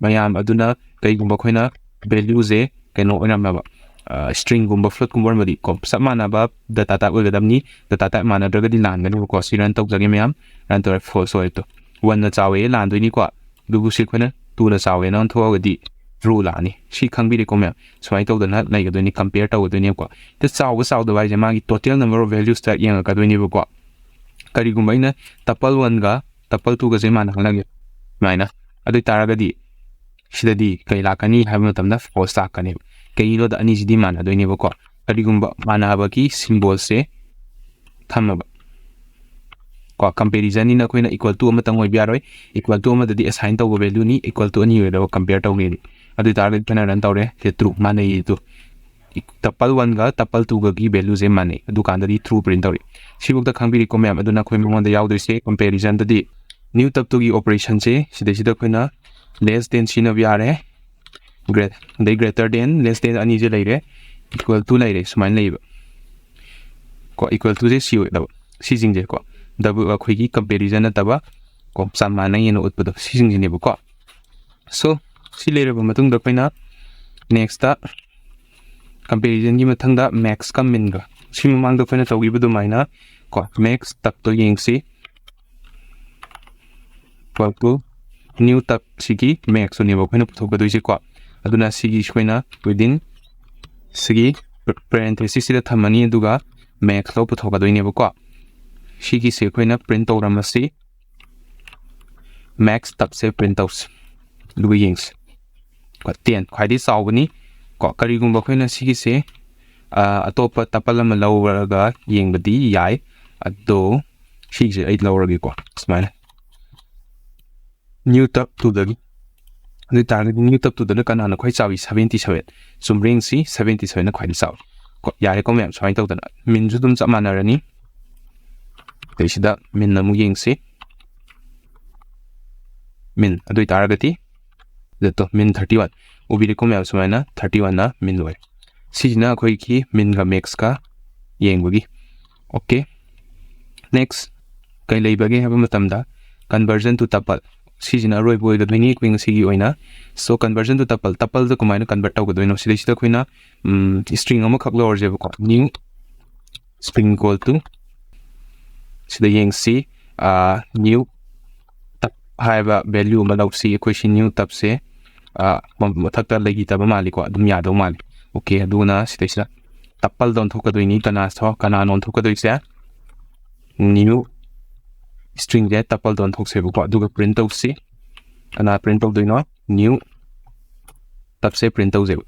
ꯃꯌꯥꯝ꯫ ꯑꯗꯨꯅ ꯀꯩꯒꯨꯝꯕ ꯑꯩꯈꯣꯏꯅ value ꯁꯦ ꯀꯩꯅꯣ ꯑꯣꯏꯔꯝꯃꯕ, string ꯒꯨꯝꯕ float ꯀꯨꯝꯕ ꯑꯣꯏꯔꯝꯃꯗꯤ ꯀꯣ, ꯆꯞ ꯃꯥꯟꯅꯕ data type ꯑꯣꯏꯒꯗꯕꯅꯤ꯫ Data type ꯃꯥꯟꯅꯗ꯭ꯔꯒꯗꯤ ꯂꯥꯟꯒꯅꯦꯕꯀꯣ꯫ ꯁꯤ run ꯇꯧꯖꯒꯦ ꯃꯌꯥꯝ, run ꯇꯧꯔꯦ, false ꯑꯣꯏꯔꯦ꯫ ꯇꯨ, one ꯅ ꯆꯥꯎꯋꯦ ꯂꯥꯟꯗꯣꯏꯅꯤꯀꯣ꯫ ꯑꯗꯨꯕꯨ ꯁꯤ ꯑꯩꯈꯣꯏꯅ two ꯅ ꯆꯥꯎꯋꯦꯅ ꯑꯣꯟꯊꯣꯛꯑꯒꯗꯤ true ꯂꯥꯛꯑꯅꯤ꯫ ꯁꯤ ꯈꯪꯕꯤꯔꯦꯀꯣ ꯃꯌꯥꯝ? ꯁꯨꯃꯥꯏꯅ ꯇꯧꯗꯅ ꯂꯩꯒꯗꯣꯏꯅꯤ, compare ꯇꯧꯒꯗꯣꯏꯅꯦꯕꯀꯣ꯫ ꯁꯤ ꯆꯥꯎꯕ ꯆꯥꯎꯗꯕ ꯍꯥꯏꯁꯦ ꯃꯥꯒꯤ total number of values ꯇ ꯌꯦꯡꯉꯛꯀꯗꯣꯏꯅꯦꯕꯀꯣ꯫ ꯀꯔꯤꯒꯨꯝꯕ ꯑꯩꯅ tuple one ꯒ tuple two ꯒꯁꯦ ꯃꯥꯟꯅꯍꯜꯂꯒꯦ ꯁꯨꯃꯥꯏꯅ, ꯑꯗꯨ ꯑꯣꯏꯇꯥꯔꯒꯗꯤ ꯁꯤꯗꯗꯤ ꯀꯩ ꯂꯥꯛꯀꯅꯤ ꯍꯥꯏꯕ ꯃꯇꯝꯗ false ꯂꯥꯛꯀꯅꯦꯕ꯫ ꯀꯩꯒꯤꯅꯣꯗ ꯑꯅꯤꯁꯤꯗꯤ ꯃꯥꯟꯅꯗꯣꯏꯅꯦꯕꯀꯣ꯫ ꯀꯔꯤꯒꯨꯝꯕ ꯃꯥꯟꯅꯕꯒꯤ symbol ꯁꯦ ꯊꯝꯃꯕ, ꯀꯣ, comparison ꯅꯤꯅ ꯑꯩꯈꯣꯏꯅ equal to ꯑꯃꯇꯪ ꯑꯣꯏꯕ ꯌꯥꯔꯣꯏ, equal to ꯑꯃꯗꯗꯤ assign ꯇꯧꯕ value ꯅꯤ, equal to ꯑꯅꯤ ꯑꯣꯏꯔꯕ compare ꯇꯧꯒꯦꯗꯤ꯫ ꯑꯗꯨ ꯑꯣꯏꯇꯥꯔꯒꯗꯤ ꯑꯩꯈꯣꯏꯅ run ꯇꯧꯔꯦ, ꯁꯤ true ꯃꯥꯟꯅꯩ ꯑꯗꯨ꯫ Tuple one ꯒ tuple two ꯒꯒꯤ value ꯁꯦ ꯃꯥꯟꯅꯩ, ꯑꯗꯨꯀꯥꯟꯗꯗꯤ true print ꯇꯧꯔꯤ꯫ ꯁꯤꯐꯥꯎꯗ ꯈꯪꯕꯤꯔꯤꯀꯣ ꯃꯌꯥꯝ? ꯑꯗꯨꯅ ꯑꯩꯈꯣꯏ ꯃꯉꯣꯟꯗ ꯌꯥꯎꯗꯣꯏꯁꯦ comparison ꯗꯗꯤ new tup two ꯒꯤ operation ꯁꯦ ꯁꯤꯗꯩꯁꯤꯗ ꯑꯩꯈꯣꯏꯅ less than ꯁꯤꯖꯤꯟꯅꯕ ꯌꯥꯔꯦ, great, ꯑꯗꯩ greater than, less than ꯑꯅꯤꯁꯦ ꯂꯩꯔꯦ, equal to ꯂꯩꯔꯦ, ꯁꯨꯃꯥꯏꯅ ꯂꯩꯌꯦꯕ꯫ ꯀꯣ, equal to ꯁꯦ ꯁꯤ ꯑꯣꯏꯒꯗꯕ, ꯁꯤꯁꯤꯡꯁꯦ ꯀꯣ, double, ꯑꯩꯈꯣꯏꯒꯤ comparison ꯅꯠꯇꯕ ꯀꯣ, ꯆꯞ ꯃꯥꯟꯅꯩꯅ ꯎꯠꯄꯗꯣ, ꯁꯤꯁꯤꯡꯁꯤꯅꯦꯕꯀꯣ꯫ So ꯁꯤ ꯂꯩꯔꯕ ꯃꯇꯨꯡꯗ ꯑꯩꯈꯣꯏꯅ next comparison ꯒꯤ ꯃꯊꯪꯗ max ꯀ min ꯒ, ꯁꯤ ꯃꯃꯥꯡꯗ ꯑꯩꯈꯣꯏꯅ ꯇꯧꯈꯤꯕ ꯑꯗꯨꯃꯥꯏꯅ ꯀꯣ, max tup ꯇꯣ ꯌꯦꯡꯁꯤ꯫ Equal to new tup ꯁꯤꯒꯤ max ꯇꯨꯅꯦꯕ ꯑꯩꯈꯣꯏꯅ ꯄꯨꯊꯣꯛꯀꯗꯣꯏꯁꯦꯀꯣ꯫ ꯑꯗꯨꯅ ꯁꯤꯒꯤ ꯑꯩꯈꯣꯏꯅ within ꯁꯤꯒꯤ parenthesis ꯁꯤꯗ ꯊꯝꯃꯅꯤ, ꯑꯗꯨꯒ max ꯇꯣ ꯄꯨꯊꯣꯛꯀꯗꯣꯏꯅꯦꯕꯀꯣ꯫ ꯁꯤꯒꯤꯁꯦ ꯑꯩꯈꯣꯏꯅ print ꯇꯧꯔꯝꯃꯁꯤ, max tup ꯁꯦ print ꯇꯧꯁꯤ, ꯑꯗꯨꯒ ꯌꯦꯡꯁꯤ꯫ ꯀꯣ, ten ꯈ꯭ꯋꯥꯏꯗꯒꯤ ꯆꯥꯎꯕꯅꯤ꯫ ꯀꯣ, ꯀꯔꯤꯒꯨꯝꯕ ꯑꯩꯈꯣꯏꯅ ꯁꯤꯒꯤꯁꯦ, ꯑ, ꯑꯇꯣꯞꯄ tuple ꯑꯃ ꯂꯧꯔꯒ ꯌꯦꯡꯕꯗꯤ ꯌꯥꯏ, ꯑꯗꯣ ꯁꯤꯒꯤꯁꯦ ꯑꯩ ꯂꯧꯔꯒꯦꯀꯣ, ꯁꯨꯃꯥꯏꯅ꯫ New tup two ꯗꯒꯤ꯫ ꯑꯗꯨ ꯑꯣꯏꯇꯥꯔꯒꯗꯤ new tup two ꯗꯅ ꯀꯅꯥꯅ ꯈ꯭ꯋꯥꯏ ꯆꯥꯎꯏ? Seventy seven꯫ ꯆꯨꯝꯕ꯭ꯔꯥ ꯌꯦꯡꯁꯤ, seventy seven ꯅ ꯈ꯭ꯋꯥꯏꯗꯒꯤ ꯆꯥꯎꯏ꯫ ꯀꯣ, ꯌꯥꯔꯦꯀꯣ ꯃꯌꯥꯝ, ꯁꯨꯃꯥꯏꯅ ꯇꯧꯗꯅ min ꯁꯨ ꯑꯗꯨꯝ ꯆꯞ ꯃꯥꯟꯅꯔꯅꯤ꯫ ꯑꯗꯩꯁꯤꯗ min ꯑꯃꯨꯛ ꯌꯦꯡꯁꯤ꯫ Min, ꯑꯗꯨ ꯑꯣꯏꯇꯥꯔꯒꯗꯤ ꯗꯦꯠꯇꯣ min thirty one꯫ ꯎꯕꯤꯔꯦꯀꯣ ꯃꯌꯥꯝ, ꯁꯨꯃꯥꯏꯅ thirty one ꯅ min ꯑꯣꯏ꯫ ꯁꯤꯁꯤꯅ ꯑꯩꯈꯣꯏꯒꯤ min ꯒ max ꯀ ꯌꯦꯡꯕꯒꯤ꯫ Okay, next ꯀꯩ ꯂꯩꯕꯒꯦ ꯍꯥꯏꯕ ꯃꯇꯝꯗ conversion to tuple, ꯁꯤꯁꯤꯅ ꯑꯔꯣꯏꯕ ꯑꯣꯏꯒꯗꯣꯏꯅꯤ ꯑꯩꯈꯣꯏ ꯉꯁꯤꯒꯤ ꯑꯣꯏꯅ꯫ So conversion to tuple, tuple ꯗ ꯀꯃꯥꯏꯅ convert ꯇꯧꯒꯗꯣꯏꯅꯣ? ꯁꯤꯗꯩꯁꯤꯗ ꯑꯩꯈꯣꯏꯅ string ꯑꯃꯈꯛ ꯂꯧꯔꯁꯦꯕꯀꯣ, new string equal to, ꯁꯤꯗ ꯌꯦꯡꯁꯤ, new tup ꯍꯥꯏꯕ value ꯑꯃ ꯂꯧꯁꯤ꯫ ꯑꯩꯈꯣꯏ ꯁꯤ new tup ꯁꯦ, ꯑ, ꯃ-, ꯃꯊꯛꯇ ꯂꯩꯈꯤꯗꯕ ꯃꯥꯜꯂꯤꯀꯣ, ꯑꯗꯨꯝ ꯌꯥꯗꯧ ꯃꯥꯜꯂꯤ꯫ Okay, ꯑꯗꯨꯅ ꯁꯤꯗꯩꯁꯤꯗ tuple ꯗ ꯑꯣꯟꯊꯣꯛꯀꯗꯣꯏꯅꯤ꯫ ꯀꯅꯥ ꯁꯣ-, ꯀꯅꯥꯅꯣ ꯑꯣꯟꯊꯣꯛꯀꯗꯣꯏꯁꯦ? New string ꯁꯦ tuple ꯗ ꯑꯣꯟꯊꯣꯛꯁꯦꯕꯀꯣ, ꯑꯗꯨꯒ print ꯇꯧꯁꯤ꯫ ꯀꯅꯥ print ꯇꯧꯗꯣꯏꯅꯣ? New tup ꯁꯦ print ꯇꯧꯖꯦꯕ꯫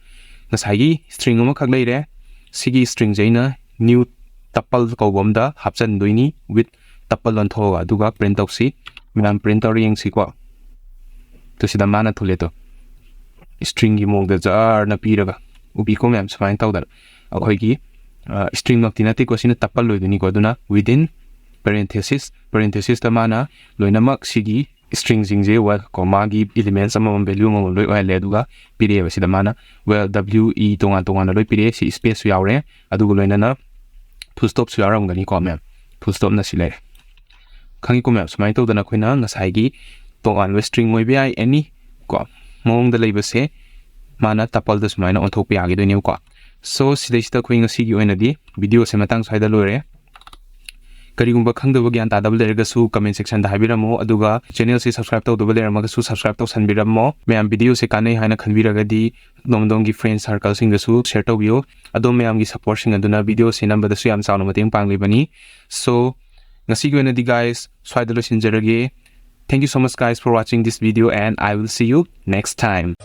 ꯉꯁꯥꯏꯒꯤ string ꯑꯃꯈꯛ ꯂꯩꯔꯦ, ꯁꯤꯒꯤ string ꯁꯦ ꯑꯩꯅ new tuple ꯀꯧꯕ ꯑꯝꯗ ꯍꯥꯞꯆꯤꯟꯗꯣꯏꯅꯤ with tuple ꯑꯣꯟꯊꯣꯛꯑꯒ ꯑꯗꯨꯒ print ꯇꯧꯁꯤ꯫ ꯃꯌꯥꯝ print ꯇꯧꯔ ꯌꯦꯡꯁꯤꯀꯣ꯫ ꯇꯨ ꯁꯤꯗ ꯃꯥꯅ ꯊꯣꯛꯂꯛꯑꯦ ꯇꯣ꯫ Stringꯒꯤ ꯃꯑꯣꯡꯗ ꯖꯔꯅ ꯄꯤꯔꯒ꯫ ꯎꯕꯤꯀꯣ ꯃꯌꯥꯝ, ꯁꯨꯃꯥꯏꯅ ꯇꯧꯗꯅ ꯑꯩꯈꯣꯏꯒꯤ stringꯃꯛꯇꯤ ꯅꯠꯇꯦꯀꯣ, ꯁꯤꯅ tuple ꯑꯣꯏꯗꯣꯏꯅꯤꯀꯣ꯫ ꯑꯗꯨꯅ within parenthesis, parenthesisꯇ ꯃꯥꯅ ꯂꯣꯏꯅꯃꯛ ꯁꯤꯒꯤ stringꯁꯤꯡꯁꯦ, well, ꯀꯣ, ꯃꯥꯒꯤ elements ꯑꯃꯃꯝ, value ꯑꯃꯃꯝ ꯂꯣꯏ ꯑꯣꯏꯍꯜꯂꯦ꯫ ꯑꯗꯨꯒ ꯄꯤꯔꯛꯑꯦꯕ ꯁꯤꯗ ꯃꯥꯅ, well, W E ꯇꯣꯉꯥꯟ ꯇꯣꯉꯥꯟꯅ ꯂꯣꯏ ꯄꯤꯔꯛꯑꯦ꯫ ꯁꯤ spaceꯁꯨ ꯌꯥꯎꯔꯦ, ꯑꯗꯨꯒ ꯂꯣꯏꯅꯅ full stopꯁꯨ ꯌꯥꯎꯔꯝꯒꯅꯤꯀꯣ ꯃꯌꯥꯝ꯫ Full stopꯅ ꯁꯤ ꯂꯩꯔꯦ꯫ ꯈꯪꯉꯤꯀꯣ ꯃꯌꯥꯝ? ꯁꯨꯃꯥꯏꯅ ꯇꯧꯗꯅ ꯑꯩꯈꯣꯏꯅ ꯉꯁꯥꯏꯒꯤ ꯇꯣꯉꯥꯟꯕ string ꯑꯣꯏꯕ ꯌꯥꯏ, any ꯀꯣ ꯃꯑꯣꯡꯗ ꯂꯩꯕꯁꯦ ꯃꯥꯅ tupleꯗ ꯁꯨꯃꯥꯏꯅ ꯑꯣꯟꯊꯣꯛꯄ ꯌꯥꯈꯤꯗꯣꯏꯅꯦꯕꯀꯣ꯫ So, ꯁꯤꯗꯩꯁꯤꯗ ꯑꯩꯈꯣꯏ ꯉꯁꯤꯒꯤ ꯑꯣꯏꯅꯗꯤ videoꯁꯦ ꯃꯇꯥꯡ ꯁ꯭ꯋꯥꯏꯗ ꯂꯣꯏꯔꯦ꯫ ꯀꯔꯤꯒꯨꯝꯕ ꯈꯪꯗꯕ, ꯒ꯭ꯌꯥꯟ ꯇꯥꯗꯕ ꯂꯩꯔꯒꯁꯨ comment sectionꯗ ꯍꯥꯏꯕꯤꯔꯝꯃꯣ, ꯑꯗꯨꯒ channelꯁꯦ subscribe ꯇꯧꯗꯕ ꯂꯩꯔꯝꯃꯒꯁꯨ subscribe ꯇꯧꯁꯟꯕꯤꯔꯝꯃꯣ꯫ ꯃꯌꯥꯝ videoꯁꯦ ꯀꯥꯟꯅꯩ ꯍꯥꯏꯅ ꯈꯟꯕꯤꯔꯒꯗꯤ ꯑꯗꯣꯝ ꯑꯗꯣꯝꯒꯤ friend circleꯁꯤꯡꯗꯁꯨ share ꯇꯧꯕꯤꯌꯨ꯫ ꯑꯗꯣꯝ ꯃꯌꯥꯝꯒꯤ supportꯁꯤꯡ ꯑꯗꯨꯅ videoꯁꯦ ꯅꯝꯕꯗꯁꯨ ꯌꯥꯝ ꯆꯥꯎꯅ ꯃꯇꯦꯡ ꯄꯥꯡꯂꯤꯕꯅꯤ꯫ So, ꯉꯁꯤꯒꯤ ꯑꯣꯏꯅꯗꯤ guys, ꯁ꯭ꯋꯥꯏꯗ ꯂꯣꯏꯁꯤꯟꯖꯔꯒꯦ꯫ Thank you so much guys for watching this video and I will see you next time.